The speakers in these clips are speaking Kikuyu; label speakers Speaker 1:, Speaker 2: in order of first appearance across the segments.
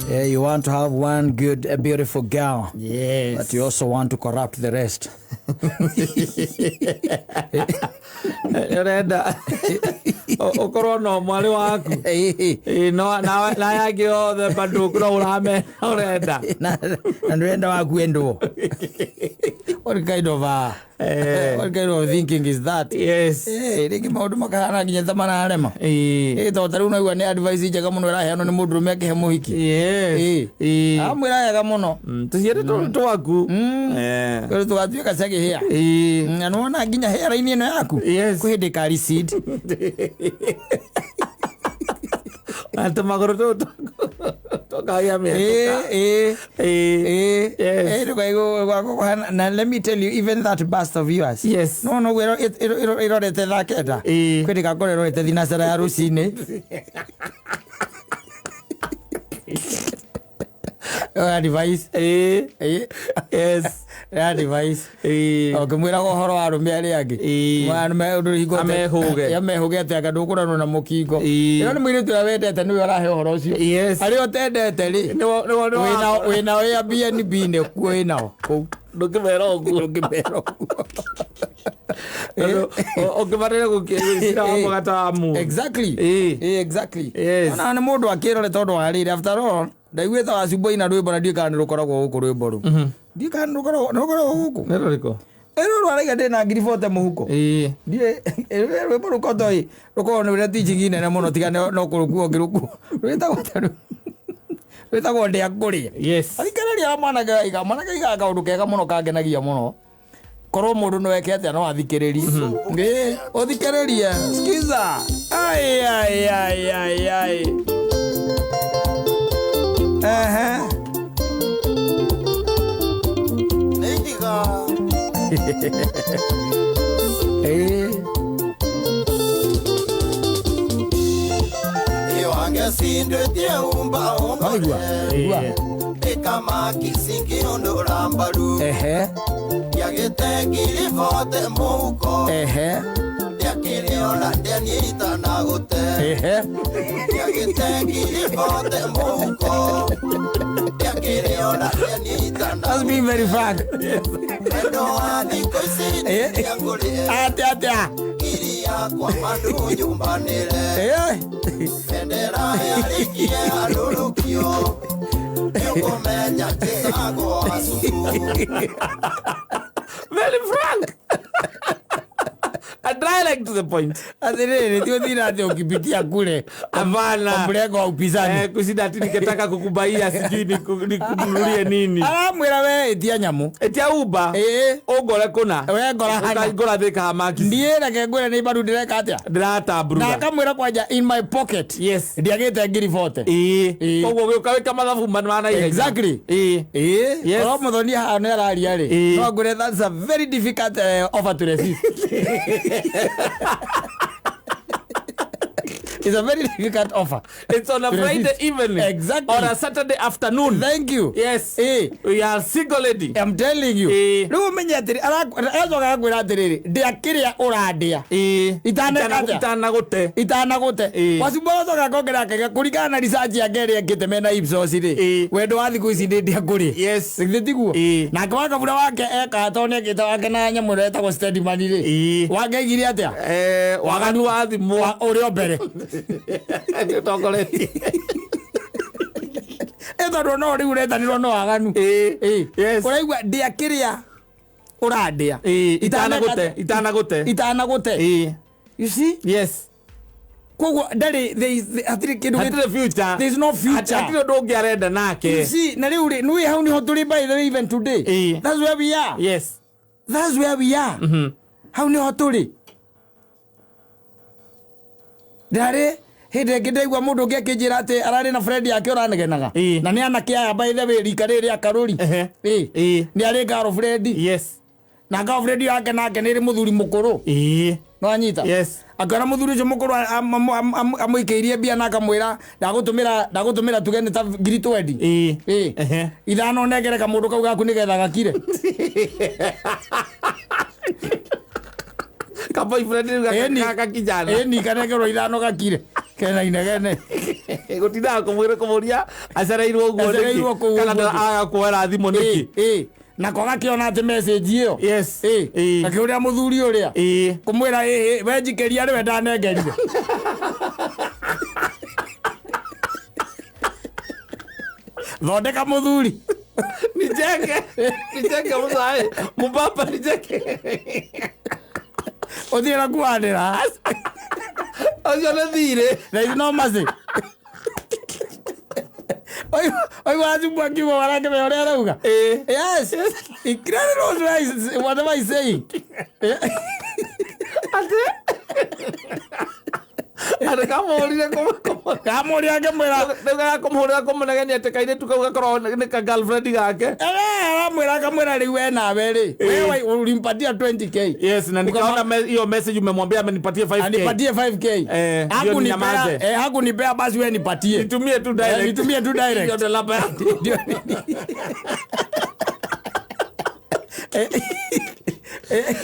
Speaker 1: You want to have one good, a beautiful girl,
Speaker 2: Yes.
Speaker 1: but you also want to corrupt the rest.
Speaker 2: Ũrenda ũkorwo no mwarĩ waku. Ĩĩ, no na aya angĩ othe bado no ũramena ũrenda.
Speaker 1: Na na ndũrenda waku endwo. What kind of a what kind of thinking is that?
Speaker 2: Yes.
Speaker 1: Rĩngĩ maũndũ makahana nginya ta mararema.
Speaker 2: Ĩĩ.
Speaker 1: Tondũ ta rĩu naigua nĩ advice njega mũno ĩraheanwo nĩ mũndũrũme akĩhe mũhiki.
Speaker 2: Yes. Ĩĩ.
Speaker 1: Amwĩra wega mũno.
Speaker 2: Tũciĩrĩ tũrĩ twaku.
Speaker 1: Tondũ tũgatuĩka cia kĩhĩa.
Speaker 2: Ĩĩ.
Speaker 1: Na nĩwona nginya hairline ĩno yaku.
Speaker 2: Yes.
Speaker 1: Kwĩ hĩndĩ ĩka recede.
Speaker 2: Na tũmagũrũ tũtũ tũkagĩa mĩatũka. Ĩĩ. Yes.
Speaker 1: Na let me tell you, even that bust of yours,
Speaker 2: Yes.
Speaker 1: no no ĩrorete thaa 9, kwĩ ndĩgakorwo ĩrorete thinacara ya rũcinĩ. Ĩyo advice.
Speaker 2: Ĩĩ.
Speaker 1: Ĩĩ.
Speaker 2: Yes.
Speaker 1: Ĩyo advice.
Speaker 2: Ĩĩ.
Speaker 1: Ũkĩmwĩraga ũhoro wa arũme arĩa angĩ. Arũme ũndũ hingo
Speaker 2: Amehũge.
Speaker 1: Amehũge atĩ anga ndũkũranwo na mũkingo.
Speaker 2: Ĩĩ.
Speaker 1: Ĩno nĩ mũirĩtu ũrĩa wendete nĩwe ũrahe ũhoro ũcio.
Speaker 2: Yes.
Speaker 1: Arĩa ũtendete rĩ,
Speaker 2: Nĩwo
Speaker 1: wĩnao Airbnb nĩkuo wĩnao kũu.
Speaker 2: Ndũngĩmera ũguo.
Speaker 1: Ndũngĩmera ũguo.
Speaker 2: Tondũ ũngĩbarĩre gũkĩra wa wa mũndũ.
Speaker 1: Exactly.
Speaker 2: Ĩĩ.
Speaker 1: Ĩĩ, exactly.
Speaker 2: Yes.
Speaker 1: Ona nĩ mũndũ akĩrore tondũ wa rĩrĩ, after all ndaiguĩte Wacumbu aina rwĩmbo na ndiũĩ kana nĩ rũkoragwo gũkũ rwĩmbo rũu. Ndiũĩ kana nĩ rũkoragwo gũkũ.
Speaker 2: Nĩ rũrĩkũ?
Speaker 1: Ĩrũ rwaraiga ndĩna ngiri bote mũhuko.
Speaker 2: Ĩĩ.
Speaker 1: Ndiũĩ rwĩmbo rũu kotoĩ rũkoragwo nĩ rũrĩa teaching nene mũno tiga no kũrũkua ũngĩrũkua. Rwĩtagwo ta rũu. Rwĩtagwo ndĩa ngũrĩe.
Speaker 2: Yes.
Speaker 1: Athikĩrĩria mwanake aiga, mwanake aigaga kaũndũ kega mũno kangenagia mũno. Korwo mũndũ no eke atĩa no athikĩrĩrie. Ĩĩ, ũthikĩrĩrie. Skiza. Ai ai ai ai ai. Ehe. Ĩĩ. Waigua? Igua. Ehe. Ehe. Ehe. That's being very frank. Atĩa atĩa. Eh.
Speaker 2: Very frank. And direct to the point.
Speaker 1: Atĩrĩrĩ, ti ũthira atĩ ũkipitia kule
Speaker 2: Hapana.
Speaker 1: kwa mrengo wa upinzani.
Speaker 2: Kushinda ati nikitaka kukubaia sijui nikununulie nini.
Speaker 1: Aramwĩra we ĩtia nyamũ.
Speaker 2: Etia Uber.
Speaker 1: Ĩĩ.
Speaker 2: Ũngore kũna.
Speaker 1: We ngora hana.
Speaker 2: Ũkangora Thika Hamaki.
Speaker 1: Ndiĩ reke ngwĩre nĩ mbaru ndĩreka atĩa.
Speaker 2: Ndĩratamburura.
Speaker 1: Na akamwĩra kwanja in my pocket.
Speaker 2: Yes.
Speaker 1: Ndiagĩte ngiri bote.
Speaker 2: Ĩĩ.
Speaker 1: Ĩĩ.
Speaker 2: Koguo gĩũka wĩka mathabu ma naihenya.
Speaker 1: Exactly.
Speaker 2: Ĩĩ.
Speaker 1: Ĩĩ.
Speaker 2: Yes.
Speaker 1: Korwo mũthoni haha nĩ araria rĩ.
Speaker 2: Ĩĩ.
Speaker 1: No ngwĩre that's a very difficult offer to resist. It's a very difficult offer.
Speaker 2: It's on a
Speaker 1: To
Speaker 2: Friday
Speaker 1: resist.
Speaker 2: evening.
Speaker 1: Exactly.
Speaker 2: Or a Saturday afternoon.
Speaker 1: Thank you.
Speaker 2: Yes.
Speaker 1: Ĩĩ.
Speaker 2: We are single lady.
Speaker 1: I'm telling you.
Speaker 2: Ĩĩ.
Speaker 1: Rĩu ũmenye atĩrĩ, aracoka agakwĩra atĩrĩrĩ, ndĩa kĩrĩa ũrandĩa.
Speaker 2: Ĩĩ.
Speaker 1: Itaneka atĩa?
Speaker 2: Itanagũte.
Speaker 1: Itanagũte.
Speaker 2: Ĩĩ.
Speaker 1: Wacumbu agacoka akongerera akauga kũringana na research yake ĩrĩa ekĩte mena Ipsos rĩ,
Speaker 2: Ĩĩ.
Speaker 1: wendo wa thikũ ici nĩ ndĩa ngũrĩe.
Speaker 2: Yes.
Speaker 1: Githĩ tiguo?
Speaker 2: Ĩĩ.
Speaker 1: Nake wakabura wake ekaga tondũ nĩekĩte wake na nyamũ ĩrĩa ĩtagwo Steadman rĩ.
Speaker 2: Ĩĩ.
Speaker 1: Wake aigire atĩa?
Speaker 2: Waganu wa thimũ.
Speaker 1: Ũrĩa o mbere.
Speaker 2: Nĩũtongoretie.
Speaker 1: Ĩ tondũ no rĩu ũretanirwo no waganu.
Speaker 2: Ĩĩ.
Speaker 1: Ĩĩ.
Speaker 2: Yes.
Speaker 1: Ũraigua ndĩa kĩrĩa ũrandĩa.
Speaker 2: Ĩĩ. Itanagũte. Itanagũte.
Speaker 1: Itanagũte.
Speaker 2: Ĩĩ.
Speaker 1: You see?
Speaker 2: Yes.
Speaker 1: Koguo ndarĩ there is hatirĩ kĩndũ
Speaker 2: Hatirĩ future.
Speaker 1: There is no future.
Speaker 2: Hatirĩ ũndũ ũngĩ arenda nake.
Speaker 1: You see, na rĩu rĩ, nĩũĩ hau nĩho tũrĩ by the way even today.
Speaker 2: Ĩĩ.
Speaker 1: That's where we are.
Speaker 2: Yes.
Speaker 1: That's where we are. Hau nĩho tũrĩ. Ndarĩ hĩndĩ ĩngĩ ndaigua mũndũ ũngĩ akĩnjĩra atĩ ararĩ na friend yake ũranegenaga.
Speaker 2: Ĩĩ.
Speaker 1: Na nĩ anake aya by the way rika rĩrĩ rĩa Karũri.
Speaker 2: Ehe.
Speaker 1: Ĩĩ.
Speaker 2: Ĩĩ.
Speaker 1: Nĩ arĩ girlfriend.
Speaker 2: Yes.
Speaker 1: Na girlfriend yake nake nĩ ĩrĩ mũthuri mũkũrũ.
Speaker 2: Ĩĩ.
Speaker 1: Nĩwanyita?
Speaker 2: Yes.
Speaker 1: Akĩona mũthuri ũcio mũkũrũ amũikĩirie mbia na akamwĩra ndagũtũmĩra tuge nĩ ta ngiri 20.
Speaker 2: Ĩĩ.
Speaker 1: Ĩĩ.
Speaker 2: Ehe.
Speaker 1: Ithano nengere kamũndũ kau gaku nĩgetha gakire.
Speaker 2: Ka boyfriend rĩu
Speaker 1: Ĩni.
Speaker 2: gaka kijana.
Speaker 1: Ĩni kanengerwo ithano gakire. Kena inegene.
Speaker 2: Gũtindaga kũmwĩra kũmũria acereirwo ũguo
Speaker 1: Acereirwo
Speaker 2: nĩkĩ
Speaker 1: kũu
Speaker 2: kana
Speaker 1: ũguo nĩkĩ?
Speaker 2: aga kuoera thimũ nĩkĩ.
Speaker 1: Ĩ, nako gakĩona atĩ message ĩyo.
Speaker 2: Yes.
Speaker 1: Ĩ,
Speaker 2: Ĩ.
Speaker 1: gakĩũria mũthuri ũrĩa
Speaker 2: Ĩ.
Speaker 1: kũmwĩra ĩ, ĩ, we njikĩria nĩwe ndanengerire. Thondeka mũthuri.
Speaker 2: Nicheke, nicheke mũcaĩ mũbaba, nicheke.
Speaker 1: Ũthiĩ na kuanĩra.
Speaker 2: Ũcio nĩ thirĩ.
Speaker 1: There is no mercy. Oigua acumbua akiuga warakĩmenya ũrĩa arauga.
Speaker 2: Ĩ.
Speaker 1: Yes, he clearly knows where he's, whatever he's saying.
Speaker 2: Atĩ atĩ kamũhũrire.
Speaker 1: Kamũria akĩmwĩra.
Speaker 2: Rĩu gakũmũhũrĩra kũmũnegenia atĩ kairĩtu kau gakorwo nĩ ka girlfriend gake.
Speaker 1: Aramwĩra akamwĩra rĩu we nawe rĩ, wewe ulimpatia 20K.
Speaker 2: Yes, na nikaona hiyo message umemwambia amenipatie 5K.
Speaker 1: Anipatie 5K.
Speaker 2: Eh, ndio ninyamaze.
Speaker 1: Hakunipea, eh, hakunipea basi wewe nipatie.
Speaker 2: Nitumie tu direct.
Speaker 1: Eh, nitumie tu direct.
Speaker 2: Ndio ndio yangu.
Speaker 1: Ndio. Eh, eh,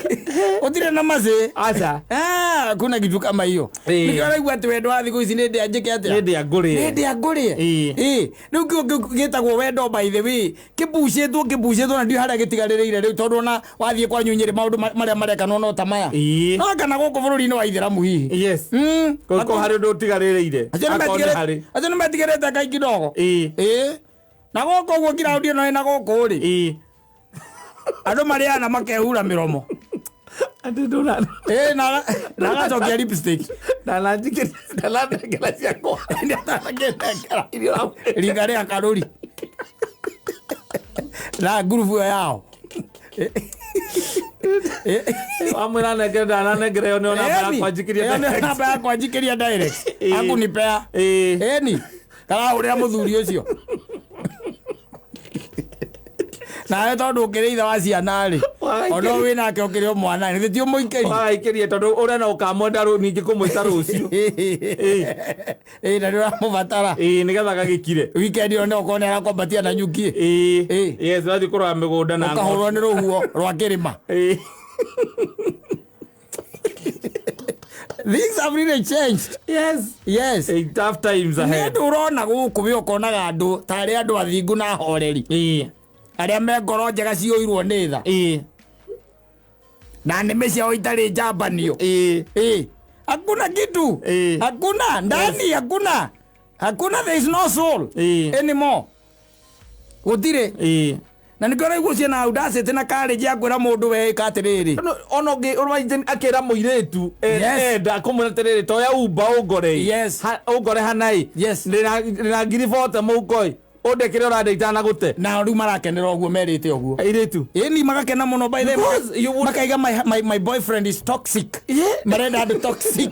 Speaker 1: Ũtirĩ na macĩ.
Speaker 2: Acha.
Speaker 1: Ah, kuna kitu kama hiyo.
Speaker 2: Eh.
Speaker 1: Nĩkĩo ũraigua atĩ wendo wa thikũ ici nĩ ndĩa njĩke atĩa?
Speaker 2: Nĩ ndĩa ngũrĩe.
Speaker 1: Nĩ ndĩa ngũrĩe.
Speaker 2: Ĩĩ.
Speaker 1: Ĩĩ. Rĩu kĩo gĩtagwo wendo by the way. Kĩbucĩtwo kĩbucĩtwo na ndiũ harĩa gĩtigarĩrĩire rĩu tondũ ona wathiĩ kwanyu Nyĩrĩ maũndũ marĩa marekanwo no ta maya.
Speaker 2: Ĩĩ.
Speaker 1: No kana gũkũ bũrũri-inĩ wa Ithĩramu hihi.
Speaker 2: Yes. Kå harä å ndå å tigarä rä ire.
Speaker 1: Acio nĩ acio nĩ metigĩrĩte Ngai kidogo.
Speaker 2: Ĩĩ.
Speaker 1: Ĩĩ. Na gũkũ ũguo kiraũndi ĩno ĩna gũkũ rĩ.
Speaker 2: Ĩĩ.
Speaker 1: Andũ marĩaga na makehura mĩromo.
Speaker 2: Atĩ ndũra.
Speaker 1: Ĩĩ na na agacokia lipstick.
Speaker 2: Ndananjikĩria ndananengera ciakwa.
Speaker 1: Nĩatanakĩnengera.
Speaker 2: Irio
Speaker 1: Riga rĩa karũri. Na ngurubu ĩyo yao.
Speaker 2: Wamwĩra nengere ndananengera ĩyo nĩyo namba
Speaker 1: Ĩni,
Speaker 2: yakwa njikĩrie
Speaker 1: ĩyo nĩyo
Speaker 2: direct.
Speaker 1: namba yakwa njikĩria direct.
Speaker 2: Ĩĩ.
Speaker 1: Akunipea.
Speaker 2: Ĩĩ.
Speaker 1: Ĩni. Karahũrĩra mũthuri ũcio. Nawe tondũ ũkĩrĩ ithe wa ciana rĩ,
Speaker 2: Wagaikĩria.
Speaker 1: ona wĩ nake ũkĩrĩ o mwana rĩ, ti ũmũikĩrie.
Speaker 2: Wagaikĩrie tondũ ũrĩa no ũkamwenda ningĩ kũmwĩta rũciũ.
Speaker 1: Ĩĩ na nĩ ũramũbatara.
Speaker 2: Ĩĩ nĩgetha gagĩkire.
Speaker 1: Weekend ĩyo no ũkorwo nĩ arakwambatia na nyuki.
Speaker 2: Ĩĩ.
Speaker 1: Ĩĩ.
Speaker 2: Yes, wathiĩ kũrora mĩgũnda na
Speaker 1: Ũkahũrwo nĩ rũhuho rwa kĩrĩma.
Speaker 2: Ĩĩ.
Speaker 1: Things have really changed.
Speaker 2: Yes.
Speaker 1: Yes.
Speaker 2: Ĩĩ, tough times
Speaker 1: Nĩ
Speaker 2: ahead.
Speaker 1: andũ ũrona gũkũ we ũkonaga andũ tarĩ andũ athingu na ahoreri.
Speaker 2: Ĩĩ.
Speaker 1: Arĩa me ngoro njega ciyũirwo nĩ tha.
Speaker 2: Ĩĩ.
Speaker 1: Na nĩmĩ ciao itarĩ njambanio.
Speaker 2: Ĩĩ.
Speaker 1: Ĩĩ. Hakuna kitu.
Speaker 2: Ĩĩ.
Speaker 1: Hakuna ndani, hakuna. Hakuna, there is no soul
Speaker 2: Ĩĩ.
Speaker 1: anymore. Gũtirĩ.
Speaker 2: Ĩĩ.
Speaker 1: Na nĩkĩo ũraigua ciĩna audacity na courage ya kwĩra mũndũ we ĩka atĩrĩrĩ.
Speaker 2: No, ona ũngĩ ũrwaite akĩra mũirĩtu
Speaker 1: Yes.
Speaker 2: enda kũmwĩra atĩrĩrĩ toya umba ũngore
Speaker 1: Yes.
Speaker 2: ũngore hanai
Speaker 1: Yes.
Speaker 2: ndĩna ngiri bote mũhuko ĩ ũndekere ũrande itanagũte.
Speaker 1: Na rĩu marakenera ũguo merĩte ũguo.
Speaker 2: Airĩtu.
Speaker 1: Ĩni magakena mũno by the way.
Speaker 2: Because you would-
Speaker 1: Makaiga my boyfriend is toxic.
Speaker 2: Yeah.
Speaker 1: Marenda andũ toxic.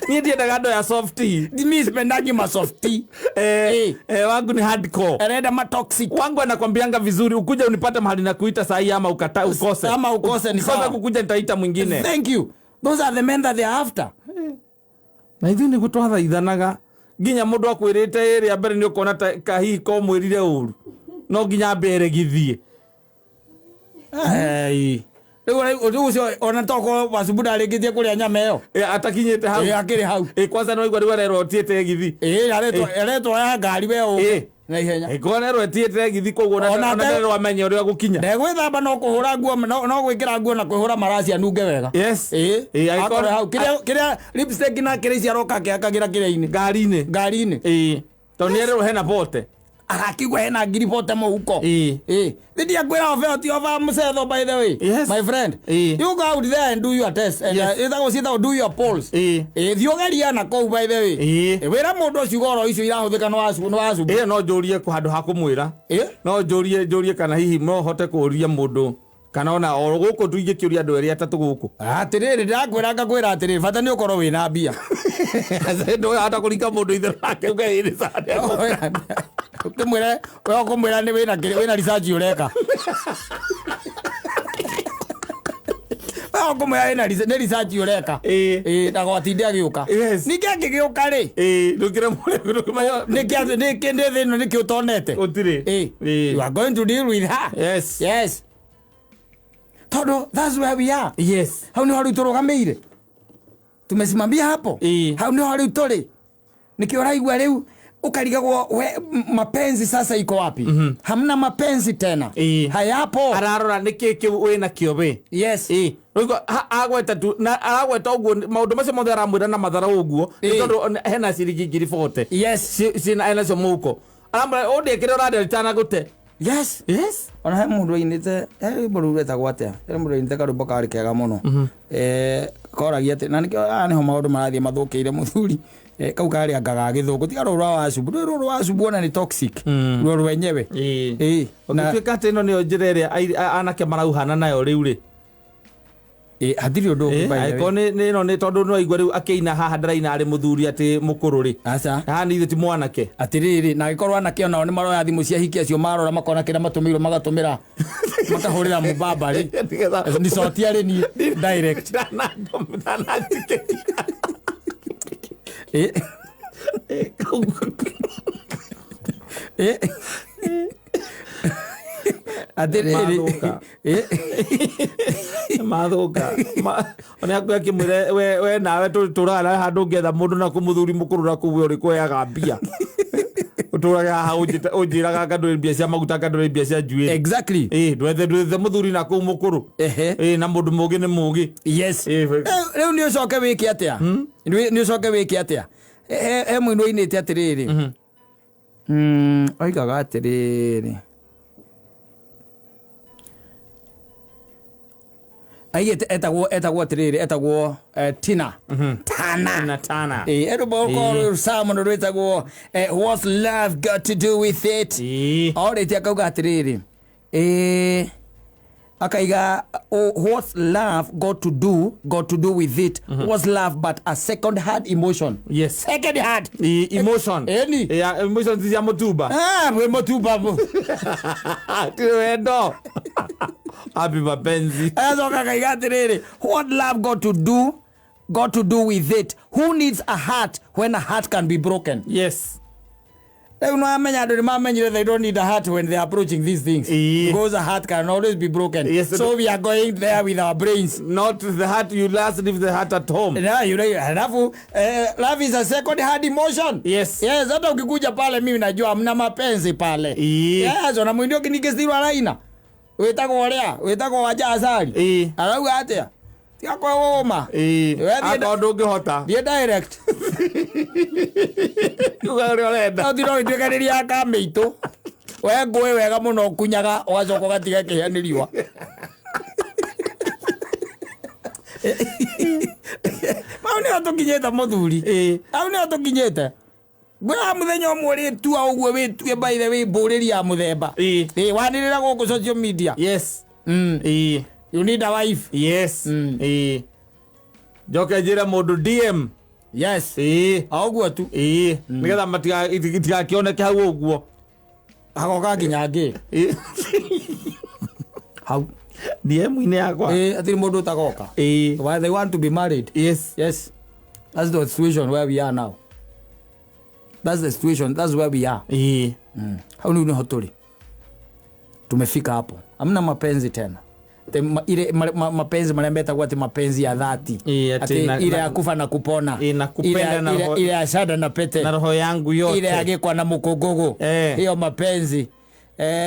Speaker 2: Niĩ ndiendaga andũ ya soft.
Speaker 1: Mi sipendangi masofti.
Speaker 2: Eh, eh, wangu ni hardcore.
Speaker 1: Arenda ma toxic.
Speaker 2: Wangu anakwambianga vizuri ukuja unipate mahali na kuita sahi ama ukata ukose.
Speaker 1: Ama ukose ni
Speaker 2: Ukikosa
Speaker 1: sawa.
Speaker 2: kukuja nitaita mwingine.
Speaker 1: Thank you. Those are the men that they are after.
Speaker 2: Na ithuĩ nĩ twathaithanaga nginya mũndũ akwĩrĩte ĩrĩa mbere nĩ ũkona ta kahihi ko mwĩrire ũru no nginya ambe eregithie.
Speaker 1: Ei. Rĩu rĩu ũcio ona tokorwo Wacumbu ndarĩkĩtie kũrĩa nyama ĩyo.
Speaker 2: Eh, atakinyĩte hau.
Speaker 1: Ĩ akĩrĩ hau.
Speaker 2: Ĩ kwanza no igua rĩu arerwo etiĩte egithi.
Speaker 1: Ĩ aretwo ya ngari we ũke
Speaker 2: Ĩ.
Speaker 1: na ihenya.
Speaker 2: Ĩ korwo arerwo etiĩte egithi koguo
Speaker 1: Ona
Speaker 2: ona ndarerwo amenye ũrĩa gũkinya.
Speaker 1: Ndegwĩthamba no kũhũra nguo no gwĩkĩra nguo na kwĩhũra maraci anunge wega.
Speaker 2: Yes.
Speaker 1: Ĩ.
Speaker 2: Ĩ, angĩkorwo-
Speaker 1: Akorwo hau kĩrĩa kĩrĩa lipstick na kĩrĩa ici aroka akĩhakagĩra kĩrĩa-inĩ.
Speaker 2: Ngari-inĩ.
Speaker 1: Ngari-inĩ.
Speaker 2: Ĩ tondũ nĩ ererwo hena bote.
Speaker 1: Akigua hena ngiri bote mũhuko.
Speaker 2: Ĩ.
Speaker 1: Ĩ. Thiĩ kwĩra obe ti over mũcetho by the way.
Speaker 2: Yes.
Speaker 1: My friend.
Speaker 2: Ĩ.
Speaker 1: You go out there and do your test and
Speaker 2: Yes.
Speaker 1: ĩtagwo ciĩtagwo do your polls.
Speaker 2: Ĩ.
Speaker 1: Ĩ thiĩ ũgerie na kũu by the way.
Speaker 2: Ĩ.
Speaker 1: Ĩ, wĩra mũndũ ũcio oro icio irahũthĩka nĩ wacu nĩ wacu.
Speaker 2: Ĩyo no njũrie handũ ha kũmwĩra.
Speaker 1: Ĩ.
Speaker 2: No njũrie njũrie kana hihi no hote kũria mũndũ kana ona o gũkũ tu ingĩkĩũria andũ erĩ atatũ gũkũ.
Speaker 1: Atĩrĩrĩ ndĩrakwĩra ngakwĩra atĩrĩrĩ bata nĩ ũkorwo wĩna mbia.
Speaker 2: Ndũhota kũringa mũndũ itherũ nake uge ĩrĩ sande.
Speaker 1: Ũkĩmwĩra we ũkũmwĩra nĩ wĩna wĩna research ũreka. We ũkũmwĩra wĩna nĩ research ũreka.
Speaker 2: Ĩ.
Speaker 1: Ĩ ndagwatinde agĩũka.
Speaker 2: Yes.
Speaker 1: Ningĩ angĩgĩũka rĩ
Speaker 2: Ĩ ndũkĩre mũndũ ndũkĩmenya
Speaker 1: nĩkĩ nĩkĩ ndĩ thĩ ĩno nĩkĩ ũtonete.
Speaker 2: gũtirĩ.
Speaker 1: Ĩ.
Speaker 2: Ĩ.
Speaker 1: You are going to deal with her.
Speaker 2: Yes.
Speaker 1: Yes. Tondũ that's where we are.
Speaker 2: Yes.
Speaker 1: Hau nĩho rĩu tũrũgamĩire. Tumesimamia hapo.
Speaker 2: Ĩĩ.
Speaker 1: Hau niho rĩu tũrĩ, nĩkĩo ũraigua rĩu ũkarigagwo we mapenzi sasa iko wapi? Hamna mapenzi tena.
Speaker 2: Ĩĩ.
Speaker 1: Hayapo.
Speaker 2: Ararora nä kä kä wä nakio wä.
Speaker 1: Yes.
Speaker 2: Ä agweta tu na aragweta å guo maå ndå macio mothe aramwä ra na mathara å guo nä
Speaker 1: Ĩĩ.
Speaker 2: tondå hena ciringi 40,000
Speaker 1: Yes.
Speaker 2: enacio må huko aramwä ra å ndä kä rä a å randä ritanagå te.
Speaker 1: Yes.
Speaker 2: Yes.
Speaker 1: Ona he mũndũ ainĩte, he rwĩmbo rũu rwetagwo atĩa, he mũndũ ainĩte karwĩmbo karĩ kega mũno. Koragia atĩ na nĩkĩo haha nĩho maũndũ marathiĩ mathũkĩire mũthuri. Kau karĩ anga ga gĩthũngũ, tiga rũrũ rwa wacubu, rũrũ rũrũ wacubu ona nĩ toxic ruo rwenyewe. Ĩĩ, na
Speaker 2: Gũtuĩka atĩ ĩno nĩyo njĩra ĩrĩa anake marauhana nayo rĩu rĩ.
Speaker 1: Ĩĩ, hatirĩ ũndũ ũngĩ, by the way.
Speaker 2: Angĩkorwo nĩ ĩno nĩ tondũ no aigua rĩu akĩina haha ndaraina arĩ mũthuri atĩ mũkũrũ rĩ.
Speaker 1: Aca.
Speaker 2: Haha nĩ ithuĩ ti mwanake.
Speaker 1: Atiriri, na agĩkorwo anake onao nĩ maroya thimũ cia hiki acio, marora makona kĩrĩa matũmĩirwo, magatũmĩra, makahũrĩra mũbaba rĩ, ni cotia rĩ niĩ direct.
Speaker 2: Ndananjikĩria.
Speaker 1: Ĩ. Ĩ. Atiriri.
Speaker 2: Mathũka.
Speaker 1: Ĩ.
Speaker 2: Mathũka ona akwe akĩmwĩra we nawe tũraga nawe handũ ũngĩetha mũndũ na kũmũthuri mũkũrũ na kũu we ũrĩ kweaga mbia ũtũraga haha ũnjĩraga anga ndũrĩ mbia cia maguta, anga ndũrĩ mbia cia njuĩrĩ.
Speaker 1: Exactly.
Speaker 2: Ĩ ndwethe ndwethe mũthuri na kũu mũkũrũ.
Speaker 1: Ehe.
Speaker 2: Ĩ na mũndũ mũgĩ nĩ mũgĩ.
Speaker 1: Yes.
Speaker 2: Ĩ,
Speaker 1: Rĩu nĩ ũcoke wĩke atĩa? Nĩ ũcoke wĩke atĩa? He mũini ũinĩte atĩrĩrĩ, oigaga atĩrĩrĩ, aigĩte etagwo atĩrĩrĩ, etagwo Tina Tana.
Speaker 2: Na tana.
Speaker 1: Ĩ, rwĩmbo rũkorwo Salmon rwĩtagwo "What's Love Got to Do with It?"
Speaker 2: Ĩ.
Speaker 1: Orĩtie akauga atĩrĩrĩ, ĩ, akaiga, "Oh, what's love got to do with it? What's love but a second hand emotion?"
Speaker 2: Yes.
Speaker 1: Second hand.
Speaker 2: Ĩ, emotion.
Speaker 1: Ĩni.
Speaker 2: Ya emotion ti cia mũtumba.
Speaker 1: Ah, wĩ mũtumba mu.
Speaker 2: Ti wendo happy mapenzi.
Speaker 1: Agacoka akaiga atĩrĩrĩ, "What love got to do with it? Who needs a heart when a heart can be broken?"
Speaker 2: Yes.
Speaker 1: Rĩu no amenya andũ nĩ mamenyire they don't need a heart when they are approaching these things,
Speaker 2: Ĩĩ.
Speaker 1: because a heart can always be broken.
Speaker 2: Yes,
Speaker 1: so we are going there with our brains.
Speaker 2: Not the heart, you last leave the heart at home.
Speaker 1: Na, you know, halafu love is a second hand emotion.
Speaker 2: Yes.
Speaker 1: Yes, hata ukikuja pale mimi najua mna mapenzi pale.
Speaker 2: Ĩĩ.
Speaker 1: Yes, ona mwindio kinigĩcirwo araina wĩtagwo ũrĩa wĩtagwo Wanja Acari.
Speaker 2: Ĩĩ.
Speaker 1: Arauga atĩa, tiga kwĩũma.
Speaker 2: Ĩĩ.
Speaker 1: We thiĩ
Speaker 2: Akorwo ndũngĩhota
Speaker 1: thiĩ direct.
Speaker 2: uga ũrĩa ũrenda.
Speaker 1: No tiro ituĩkanĩria kamĩitũ, we ngũĩ wega mũno ũkunyaga ũgacoka ũgatiga kĩhĩa nĩ riũa. Mau nĩho tũkinyĩte mũthuri.
Speaker 2: Ĩĩ.
Speaker 1: Hau nĩho tũkinyĩte, ngwĩra mũthenya ũmwe ũrĩtua ũguo wĩtue, by the way, mbũrĩri ya mũthemba.
Speaker 2: Ĩĩ.
Speaker 1: Ĩĩ, wanĩrĩra gũkũ social media.
Speaker 2: Yes. Ĩĩ.
Speaker 1: You need a wife.
Speaker 2: Yes. Ĩĩ, njoke njĩre mũndũ DM.
Speaker 1: Yes.
Speaker 2: Ĩĩ.
Speaker 1: O ũguo tu.
Speaker 2: Ĩĩ, nĩgetha itigakĩoneke hau ũguo.
Speaker 1: Hagoka nginya ngĩ.
Speaker 2: Ĩĩ.
Speaker 1: Hau.
Speaker 2: DM-inĩ yakwa.
Speaker 1: Ĩĩ, hatirĩ mũndũ ũtagoka.
Speaker 2: Ĩĩ.
Speaker 1: Why they want to be married.
Speaker 2: Yes.
Speaker 1: Yes, that's the situation where we are now. That's the situation, that's where we are.
Speaker 2: Ĩĩ.
Speaker 1: Hau nĩu nĩho tũrĩ, tumefika hapo, hamna mapenzi tena. Ile mapenzi marĩa metagwo atĩ mapenzi ya dhati.
Speaker 2: Ĩĩ, atĩ
Speaker 1: Atĩ ile ya kufa na kupona.
Speaker 2: Ĩĩ, na kupenda
Speaker 1: ile,
Speaker 2: na
Speaker 1: ile, ile ya shada na pete.
Speaker 2: Na roho yangu yote.
Speaker 1: Ile ya gĩkwa na mũkũngũgũ.
Speaker 2: Eh.
Speaker 1: Hiyo mapenzi,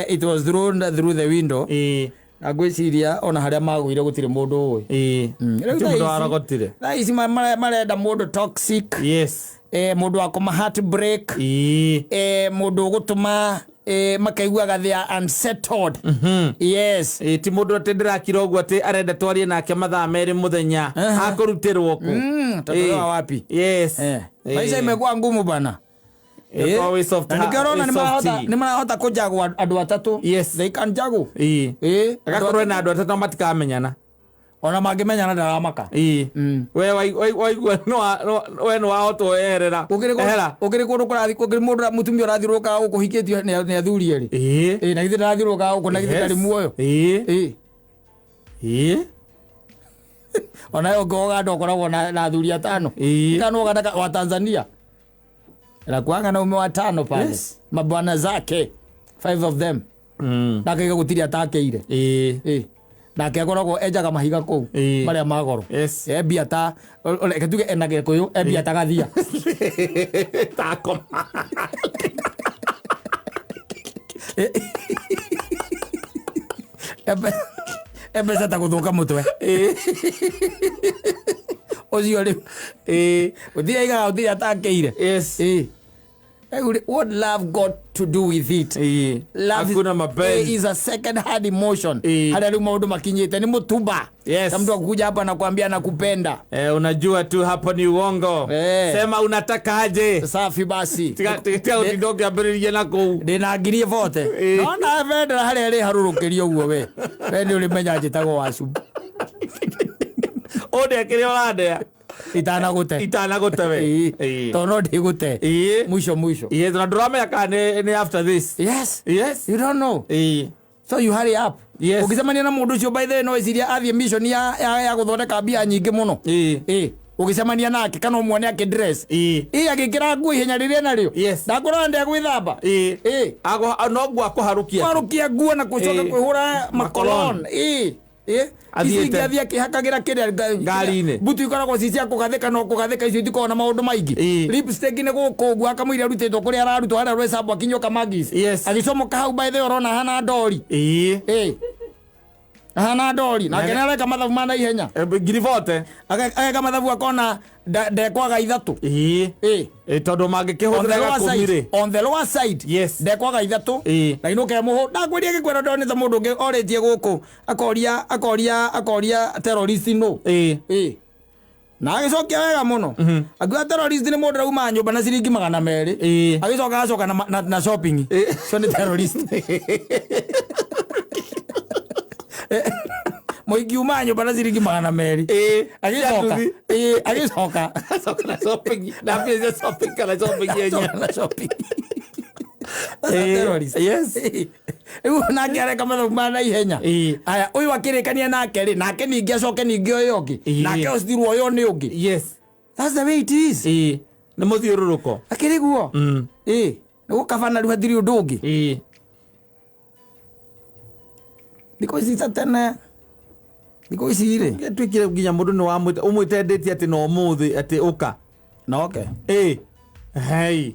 Speaker 1: it was thrown through the window.
Speaker 2: Ĩĩ.
Speaker 1: Na ngwĩciria ona harĩa magũire gũtirĩ mũndũ ũĩ.
Speaker 2: Ĩĩ.
Speaker 1: Rĩu
Speaker 2: Ti
Speaker 1: thaa
Speaker 2: mũndũ warogotire.
Speaker 1: thaa ici marenda mũndũ toxic.
Speaker 2: Yes.
Speaker 1: Mũndũ wa kũma heartbreak.
Speaker 2: Ĩĩ.
Speaker 1: Mũndũ ũgũtũma makaiguaga they are unsettled. Yes.
Speaker 2: Ĩĩ, ti mũndũ atĩ ndĩrakira ũguo atĩ arenda twarie nake mathaa 2 mũthenya akũrutĩrwo kũ.
Speaker 1: Utatolewa wapi?
Speaker 2: Yes.
Speaker 1: Maisha imekuwa ngumu bana.
Speaker 2: Ĩĩ, wĩ soft
Speaker 1: Na nĩkĩo ũrona
Speaker 2: wĩ
Speaker 1: nĩ marahota
Speaker 2: softy.
Speaker 1: nĩ marahota kũjagwo andũ atatũ.
Speaker 2: Yes.
Speaker 1: They can juggle.
Speaker 2: Ĩĩ.
Speaker 1: Andũ
Speaker 2: Agakorwo ena andũ atatũ na matikamenyana.
Speaker 1: Ona mangĩmenyana ndaramaka.
Speaker 2: Ĩĩ. We waigua we nĩ wahotwo eherera. Ehera.
Speaker 1: Gũkĩrĩ kũndũ kũrathi gũkĩrĩ mũndũ mũtumia ũrathiũrũrũkaga gũkũ hikĩtio nĩ athuri erĩ.
Speaker 2: Ĩĩ.
Speaker 1: Ĩ, na githĩ ndarathiũrũrũkaga gũkũ, na githĩ
Speaker 2: Yes.
Speaker 1: ndarĩ muoyo?
Speaker 2: Ĩĩ.
Speaker 1: Ĩ.
Speaker 2: Ĩĩ.
Speaker 1: Ona yo ũganda ũkoragwo na athuri atano.
Speaker 2: Ĩĩ.
Speaker 1: Kana Uganda wa Tanzania nakuanga na ume watano pale.
Speaker 2: Yes.
Speaker 1: Mabwana zake, five of them. Na akaiga gũtirĩ atakeire.
Speaker 2: Ĩĩ.
Speaker 1: Ĩ. Nake akoragwo enjaga mahiga kũu
Speaker 2: Ĩĩ.
Speaker 1: marĩa ma goro.
Speaker 2: Yes.
Speaker 1: Embia ta reke tuge ena gĩkũyũ embia ta gathia.
Speaker 2: Takoma.
Speaker 1: Embeca ta gũthũka mũtwe. Ũcio rĩu gũtirĩ aigaga gũtirĩ atakĩire.
Speaker 2: Yes.
Speaker 1: Ĩĩ. Rĩu rĩ, what love got to do with it?
Speaker 2: Ĩĩ.
Speaker 1: Love
Speaker 2: Hakuna mapenzi.
Speaker 1: is a second hand emotion.
Speaker 2: Ĩĩ.
Speaker 1: Harĩa rĩu maũndũ makinyĩte nĩ mũtumba.
Speaker 2: Yes.
Speaker 1: Na mtu akuja hapa nakwambia nakupenda.
Speaker 2: Eh, unajua tu hapo ni uongo.
Speaker 1: Eh.
Speaker 2: Sema unataka aje.
Speaker 1: Safi basi.
Speaker 2: Tiga tiga ũtinde ũkĩambĩrĩria na kũu.
Speaker 1: Ndĩna ngiri bote.
Speaker 2: Ĩĩ.
Speaker 1: Nona bendera harĩa ĩrĩ harũrũkĩrio ũguo we. We nĩ ũrĩmenya njĩtagwo wacu.
Speaker 2: Ũndĩa kĩrĩa ũrandĩa.
Speaker 1: Itanagũte.
Speaker 2: Itanagũte we.
Speaker 1: Ĩĩ.
Speaker 2: Ĩĩ.
Speaker 1: Tondũ no ndĩgũte.
Speaker 2: Ĩĩ.
Speaker 1: Mwisho mwisho.
Speaker 2: Ĩĩ, tondũ ndũramenya kana nĩ after this.
Speaker 1: Yes.
Speaker 2: Yes.
Speaker 1: You don't know.
Speaker 2: Ĩĩ.
Speaker 1: So you hurry up.
Speaker 2: Yes.
Speaker 1: Ũngĩcemania na mũndũ ũcio by the way no eciria athiĩ mission ya gũthondeka mbia nyingĩ mũno.
Speaker 2: Ĩĩ.
Speaker 1: Ĩĩ. Ũgĩcemania nake kana ũmuone akĩdress.
Speaker 2: Ĩĩ.
Speaker 1: Ĩĩ agĩkĩra nguo ihenya rĩrĩa narĩo.
Speaker 2: Yes.
Speaker 1: Ndakũrora ndegwĩthamba.
Speaker 2: Ĩĩ.
Speaker 1: Ĩĩ.
Speaker 2: No nguo akũharũkia.
Speaker 1: Kwarũkia nguo na gũcoka
Speaker 2: Ĩĩ.
Speaker 1: kwĩhũra makolon.
Speaker 2: Makolon.
Speaker 1: Ĩĩ. Ĩĩ.
Speaker 2: Athiĩte.
Speaker 1: Ici ingĩ athiĩ akĩhakagĩra kĩrĩa
Speaker 2: Ngari-inĩ.
Speaker 1: Mbutu ikoragwo ci cia kũgathĩka no kũgathĩka icio itikoragwo na maũndũ maingĩ.
Speaker 2: Ĩĩ.
Speaker 1: Lipstick nĩ gũkũ ũguo akamũira arutĩtwo kũrĩa ararutwo harĩa rwĩcambwo akinyũka Magis.
Speaker 2: Yes.
Speaker 1: Agĩcomoka hau by the way ũrona ahana ndori.
Speaker 2: Ĩĩ.
Speaker 1: Ĩĩ. Ahana ndori. Nake
Speaker 2: Nene-
Speaker 1: nĩareka mathabu ma naihenya.
Speaker 2: Eh, ngiri bote.
Speaker 1: Ageka mathabu akona ndekwaga ithatũ.
Speaker 2: Ĩĩ.
Speaker 1: Ĩĩ.
Speaker 2: Ĩĩ, tondũ
Speaker 1: On the
Speaker 2: mangĩkĩhũthĩra
Speaker 1: lower
Speaker 2: gakũmi
Speaker 1: side,
Speaker 2: rĩ.
Speaker 1: on the lower side
Speaker 2: Yes.
Speaker 1: ndekwaga ithatũ
Speaker 2: Ĩĩ.
Speaker 1: na inũke mũhũ ndakwĩria gĩkwĩra ndonete mũndũ ũngĩ orĩtie gũkũ akoria akoria akoria terrorist no
Speaker 2: Ĩĩ.
Speaker 1: Ĩĩ. Na agĩcokia wega mũno akiuga terrorist nĩ mũndũ auma nyũmba na ciringi 200
Speaker 2: Ĩĩ.
Speaker 1: agĩcoka agacoka na shopping cio nĩ terrorist. Mũingĩ uma nyũmba na ciringi 200
Speaker 2: Ĩĩ.
Speaker 1: agĩcoka
Speaker 2: Cia nduthi.
Speaker 1: ĩĩ, agĩcoka
Speaker 2: Acoka na shopping. Na mbia cia shopping kana shopping yenyewe.
Speaker 1: Acoka na shopping. That's a
Speaker 2: Ĩĩ.
Speaker 1: terrorist.
Speaker 2: Yes.
Speaker 1: Rĩu nake areka mathabu ma naihenya.
Speaker 2: Ĩĩ.
Speaker 1: Aya ũyũ akĩrĩkania nake rĩ nake ningĩ acoke ningĩ ũyũ ũngĩ
Speaker 2: Ĩĩ.
Speaker 1: nake ũcitirwo ũyũ nĩ ũngĩ.
Speaker 2: Yes.
Speaker 1: That's the way it is.
Speaker 2: Ĩĩ. Nĩ mũthiũrũrũko.
Speaker 1: Akĩrĩ guo. Ĩĩ. Nĩ gũkabana rĩu hatirĩ ũndũ ũngĩ.
Speaker 2: Ĩĩ.
Speaker 1: Thikũ ici ta tene thikũ ici rĩ
Speaker 2: Gĩtuĩkire nginya mũndũ nĩ wamwĩte ũmwĩte ndĩti atĩ no ũmũthĩ atĩ ũka.
Speaker 1: na oke.
Speaker 2: Ĩĩ. Hei.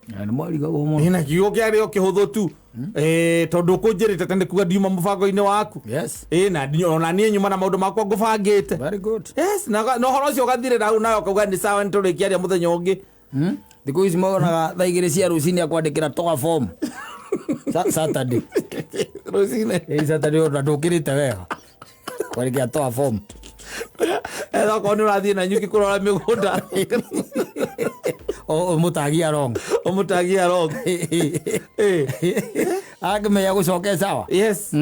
Speaker 1: Nĩ mwarigagwo mũno.
Speaker 2: Ĩ, na kiugo kĩarĩ o kĩhũthũ tu. Ĩĩ, tondũ ũkũnjĩrĩte tene kuga ndiuma mũbango-inĩ waku.
Speaker 1: Yes.
Speaker 2: Ĩĩ, na ona niĩ nyuma na maũndũ makwa ngũbangĩte.
Speaker 1: Very good.
Speaker 2: Yes, na ũhoro ũcio ũgathirĩra hau nawe ũkauga nĩ sawa nĩtũrĩkĩaria mũthenya ũngĩ.
Speaker 1: Thikũ ici monaga thaa 2 cia rũcinĩ akwandĩkĩra toga form. Saturday.
Speaker 2: Rũcinĩ.
Speaker 1: Ĩĩ Saturday ona ndũkĩrĩte wega. Kwandĩkĩra toga form.
Speaker 2: Etha okorwo nĩ ũrathiĩ na nyuki kũrora mĩgũnda.
Speaker 1: Ũmũtagia wrong.
Speaker 2: Ũmũtagia wrong. Ĩĩ.
Speaker 1: Akĩmenya gũcoke sawa.
Speaker 2: Yes.